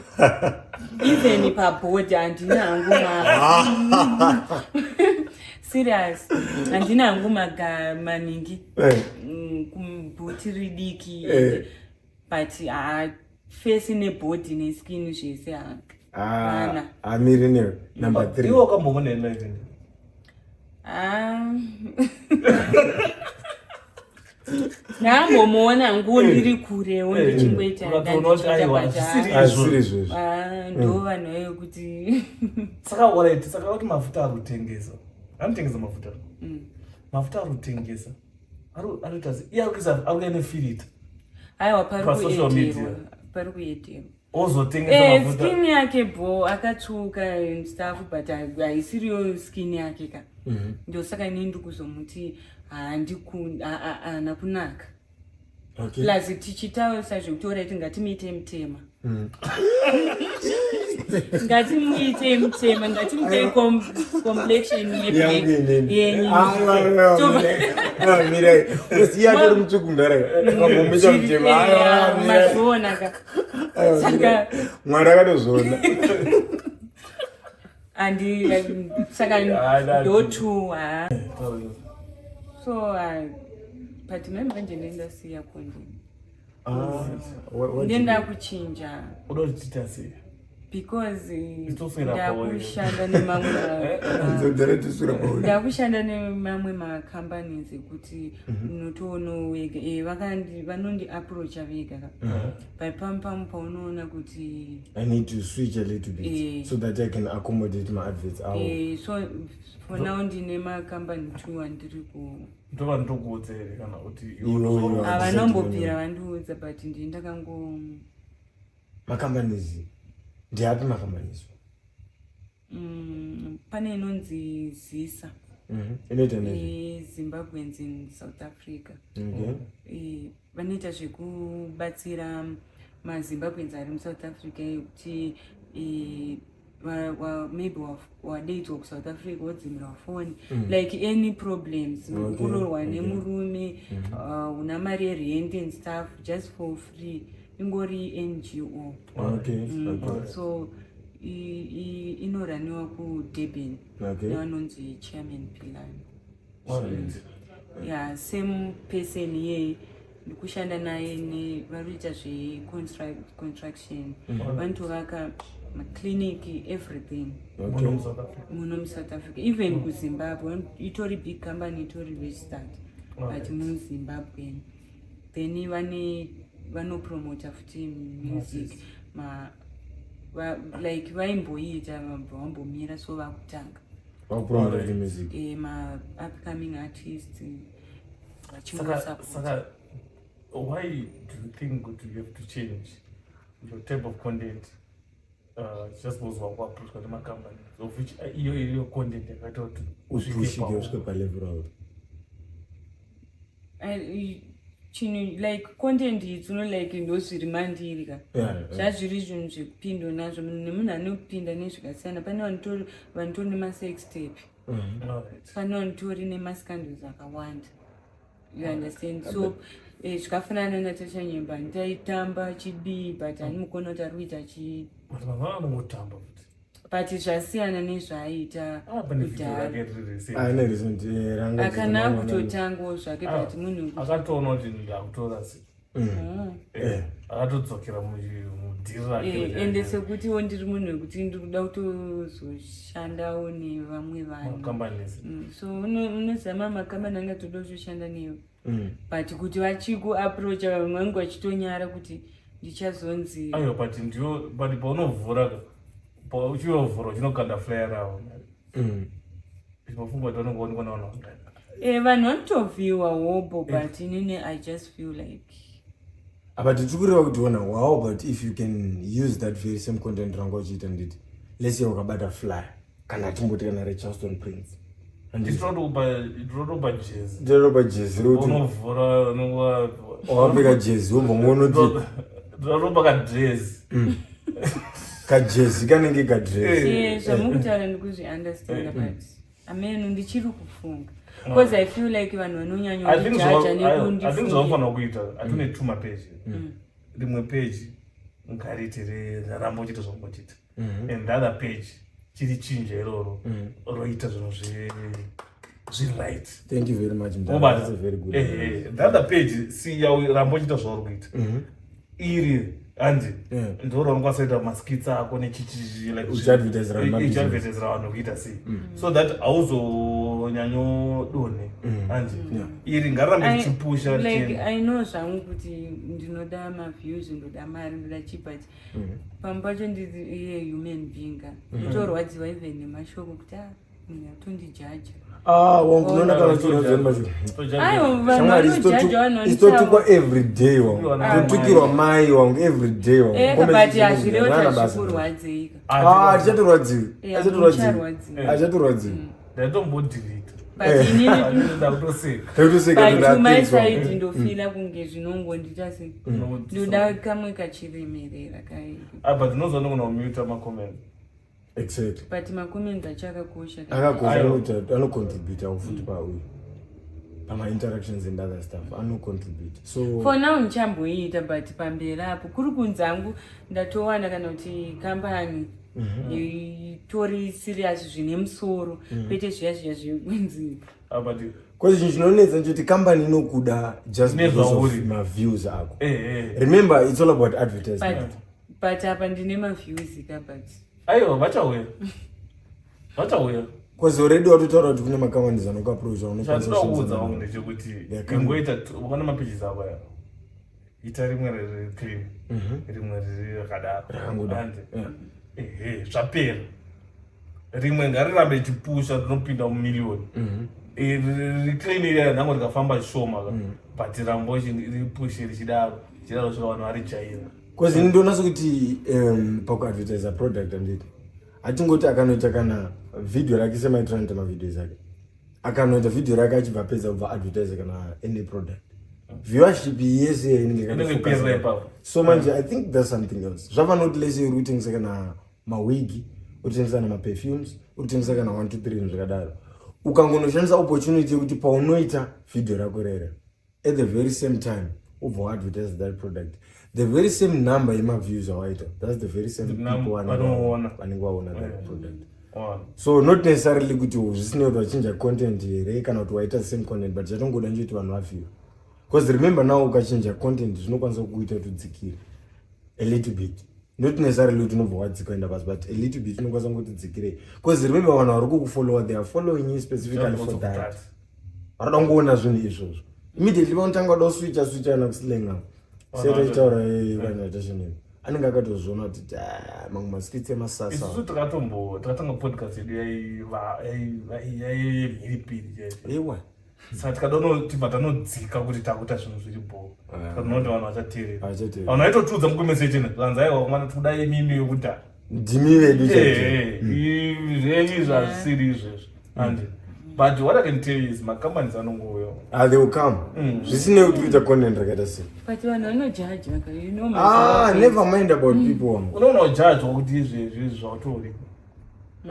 even pabhodhi handina hangu ma serious, handina hangu maga maningi kumbhuti ridiki, but ha, face nebhodhi neskin zvese, ha. Ah, Ana. amiri newe number 3. Iwe wakambomona live? Ah. Ndambomuona hangu ndiri kurewo, ndichingoita Ukatoona kuti aiwa, zvisiri Azvisiri izvozvo. Ah, ndo vanhu vekuti Saka alright, saka kuti mafuta ari kutengesa, anotengesa mafuta, mafuta ari kutengesa, arikuita sei? Iye ari kuisa, ari kuya nefirita Aiwa, pari pasocial media. kuedherwa, pari kuedherwa. Ozotengesa mafuta. Skin yake bo, akatsvuka and stuff, but haisiriyo skin yake ka. Ndosaka inini ndikuzomuti haana kunaka. Plus tichitaurisa zvekuti alright, ngatimuite mutema, ngatimuite mutema, ngatimupe complexion Yangu yeblack inini. Yenyu. Mirai, iye atori mutsvuku mudhara, kambomuita mutema. Aiwa, mirai. Mazviona ka. Aiwa, Saka mirai. Mwari akatozviona. Andi saka Ah, ndotu ha, so but mai manje ndendasiya kondi, ndenda kuchinja. Uda kuti tiita sei? Because Itoswera pauri. ndakushanda nemamwe Nzodhara tiswera pauri. Ndakushanda nemamwe macompanies ekuti unotoonawo wega, vanondi approacha vega ka, but pamwe pamwe paunoona kuti I need to switch a little bit so that I can accommodate my adverts avo. So for now ndine macompany two andiri ku Ndova ndokuudza here kana kuti Iwe. Havanombobvira vandiudza, but ndini ndakango Macompanies ndiapi macompanies? Pane inonzi Zisa. Inoita nezve Zimbabweans in South Africa. Okay. Vanoita zvekubatsira maZimbabweans ari muSouth Africa, kuti maybe wadaidzwa kuSouth Africa, wodzimirwa foni, like any problems, kuroorwa nemurume, una mari yerent and stuff, just for free, ingori NGO. So inoraniwa kuDurban nevanonzi Chairman Pilani. Yeah, same person iyeye ndikushanda naye, vari kuita zveconstruction, vanotovaka maclinic, everything. Muno muSouth Africa. Muno muSouth Africa, even kuZimbabwe. Itori big company, itori registered, but muZimbabwe. Then vane vanopromota futi music, like vaimboiita, vabva vambomira, so vakutanga. Vakupromota the music. Ma-upcoming artists. Saka Vachingosapota. Saka why do you think kuti you have to change your type of content just because wakuapproachwa nemacompanies, of which iyo iriyo content yakaita kuti usvike Upushike usvike palevel ravo? Chinhu like content idzi, like ndo zviri mandiri ka. Zvazviri zvinhu zvekupindwa nazvo, munhu nemunhu anopinda nezvakasiyana. Pane vanotori nemasex tape, pane vanotori nemascandals akawanda, you understand? So zvikafanana naTasha Nyemba, ndaitamba chidii, but handimukona kuti ari kuita chi. But vanhu vanongotamba futi. But zvasiyana nezvaaita Ah, pane video kudhara. rake riri recent. Ane recent ranga. Akana kutotangawo zvake, but munhu Akatoona kuti ndakutora se Oh. Akatodzokera mudhiri rake. Ende sekutiwo ndiri munhu wekuti ndiri kuda kutozoshandawo nevamwe vanhu. Macompanies. So unozama makambani angatoda kutoshanda newe, but kuti vachikuapproacha, vamwe vange vachitonyara kuti ndichazonzi. Aiwa, but ndiyo, but paunovhura ka, pauchiovhura uchinokanda flyer ravo, mafunga kuti vanonge vaonekwa navanhu vangani? Vanhu vanotovhiwa hobo, but inini I just feel like Apa tiri kureva kuti ona, wow, but if you can use that very same content ranga uchiita, nditi let's say wakabata flyer, kana timboti kana reCharleston Prince. Ndinotokupa jezi. Ndinotopa jezi rokuti Unovhura unonga wakapfeka jezi, wobva ngonoti ndinotopa kadresi. Kajezi kanenge kadresi. Zvamukutaura ndikuzviunderstanda, but ameno, ndichiri kufunga because I feel like vanhu I think vanonyanyojaja I think nekundifunga. zvaunofanira kuita, hatune two mapeji. Rimwe peji ngariti raramba uchiita zvaungochiita, and the other page chiri chinja iroro, roita zvinhu zviri right. Thank you very much, Mdara. Wobata. That's a very good The other page siya, ramba uchiita zvauri kuita. Iri handi ndo raunokwanisa kuita maskits ako nechichichi, like Uchiadvertisera mabusiness. Uchiadvertisera vanhu kuita sei, so that hauzonyanyodonhe handi. Iri ngarirambe richipusha Like richienda. I know zvangu kuti ndinoda maviews, ndoda mari, ndoda chi, but pamwe pacho ndiri iye human being ka, ndotorwadziwa even nemashoko kuti a munhu atondijaja. Ah, wangu, unoona kana uchirwadziwa nemashoko. Aiwa, vanhu Shamwari, vanojaja, vanhu isitotukwa every day, wangu. Ah. Totukirwa mai wangu every day, wangu. Eka, Comment but section hazvirevo haana kuti basa. hazvikurwadzei ka. Ah, achatorwadziwi. Achatorwadziwi. Mucharwadziwa. Achatorwadziwi. Ndaitombodhilita. But inini Ndakutoseka. Takutoseka. But to my side ndofila kunge zvinongondiita se ndoda kamwe kachiremerera kai. Ah, but unozoona kuna kumuta macomments. Exactly. But macomments acho akakosha. Akakosha. Aiwa. Anoita, anocontributa futi pauyu pama-interactions and other stuff, anocontribute, so For now ndichamboiita, but pamberi apo kuri kunzangu ndatowana kana kuti kambani itori serious zvine musoro, kwete zviya zviya zvekunzi. Ah, but 'Cause chinhu chinonetsa nchoti kambani inokuda just because of Nezvauri. maviews ako. Eh. Remember, it's all about advertisement. But apa ndine maviews ka, but Aiwa, vachauya, vachauya. Because already watotaura kuti kune macompanies anokuapproacha. Chandinoda kuudza wangu ndechekuti They are coming. ingoita, ukaona mapages ako aya, ita rimwe riri clean, rimwe riri rakadaro. Rakangodaro. Handi? Ehe, zvapera. Rimwe ngarirambe richipusha, rinopinda mumiliyoni. Riclean iriya nhango rikafamba shoma ka, but rambo ripushe richidaro richidaro svika vanhu varijaira. Because ini ndionasa kuti pakuadvertisa product, anditi hatingoti akanoita kana video rake semaitira anoita mavideos ake. Akanoita video rake achibva apedza kubva advertise kana any product, viewership yese inenge Inenge yakatofocus. ipera ipapo. So manje I think there's something else. Zvafanira lese uri kutengesa kana mawigi, uri kutengesa kana maperfumes, uri kutengesa kana 1 2 3, zvakadaro, ukangonoshandisa opportunity yekuti paunoita video rako rere, at the very same time ubva waadvertise that product, the very same number yemaviews awaita, that's the very same The people vanoona. Vanenge vaona that product. One. So not necessarily kuti zvisinei kuti wachinja content here kana kuti waita same content, but chatongoda nje kuti vanhu vaview, because remember now, ukachinja content zvinokwanisa kukuita kuti udzikire a little bit. Not necessarily kuti unobva wadzika enda pasi, but a little bit unokwanisa kungoti dzikirei, because remember, vanhu vari kukufollowa, they are following you specifically Just for also that. that. Varada kungoona zvinhu izvozvo. Immediately vanotanga kuda kuswicha swicha kana kuslenga setaitaura kanatashonini, anenge akatozviona kuti, "Ah, mamwe maskits emasasa." Isusu takatombo takatanga podcast yedu yaimhiripiri chaicho. Ewa. Saka tikada tibva tanodzika kuti takuita zvinhu zviri bho. Tinoona kuti vanhu vachateerera. Vachateerera. Vanhu vaitotiudza mucomment vanzi, "Aiwa mwana, tikuda imimi yekudhara." Ndimi vedu chaicho. Zvenyu izvi hazvisiri izvezvo, and but what I can tell you is macompanies anongouya. Ah, they will come zvisinei kuti kuita content rakaita sei. But vanhu vanojaji vaka, you know. Ah, never mind about people, wangu. Unoona ujajwa kuti izvezvi izvi zvautori.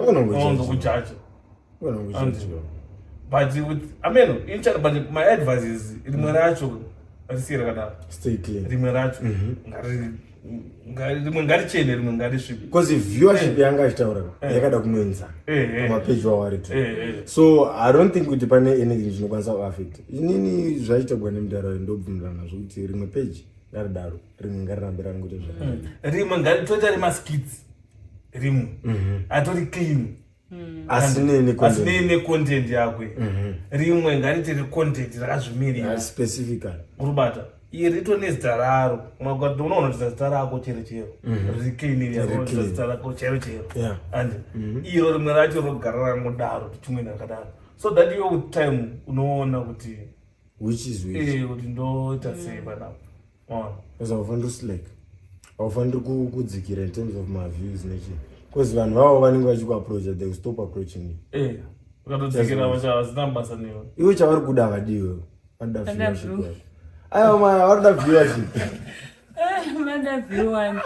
Unongojaji. Kujaja. Unongojaji. But with, I mean, but my advice is rimwe racho risiye rakadaro. Stay clean. Rimwe racho rimwe ngarichene, rimwe ngarisvipe. Because viewership yanga achitaura yakada kunoenzana pamapeji wawo tu. So I don't think kuti pane anything zvinokwanisa kuaffect. Inini zvaitagwa nemudhara ndobvumirana nazvo kuti rimwe page ngaridaro, rimwe ngarirambe rangoita zvakanaka. Rimwe ngaritoita remaskits, rimwe atori clean. Asinei. Asinei necontent yakwe. Rimwe ngarite recontent rakazvimirira. Specifically. Kurubata iri rito nezita raro. Unoona kuti zita rako chero chero riri clean. Riri clean. Zita rako chero chero. And iro rimwe racho rogara rangodaro, tichimwene rakadaro, so that iwe with time unoona kuti Which is which. Kuti ndoita sei panapa. Waona? Because haufaniri kuslack, haufaniri kudzikira in terms of maviews nechi, because vanhu vavo vanenge vachikuapproacha, they will stop approaching you. Ukatodzikira vasina basa newe. Iwe chavari kuda havadiwe, vanoda Vanoda viewership view. yako. Aiwa, maya, vanoda viewership. Mada view one.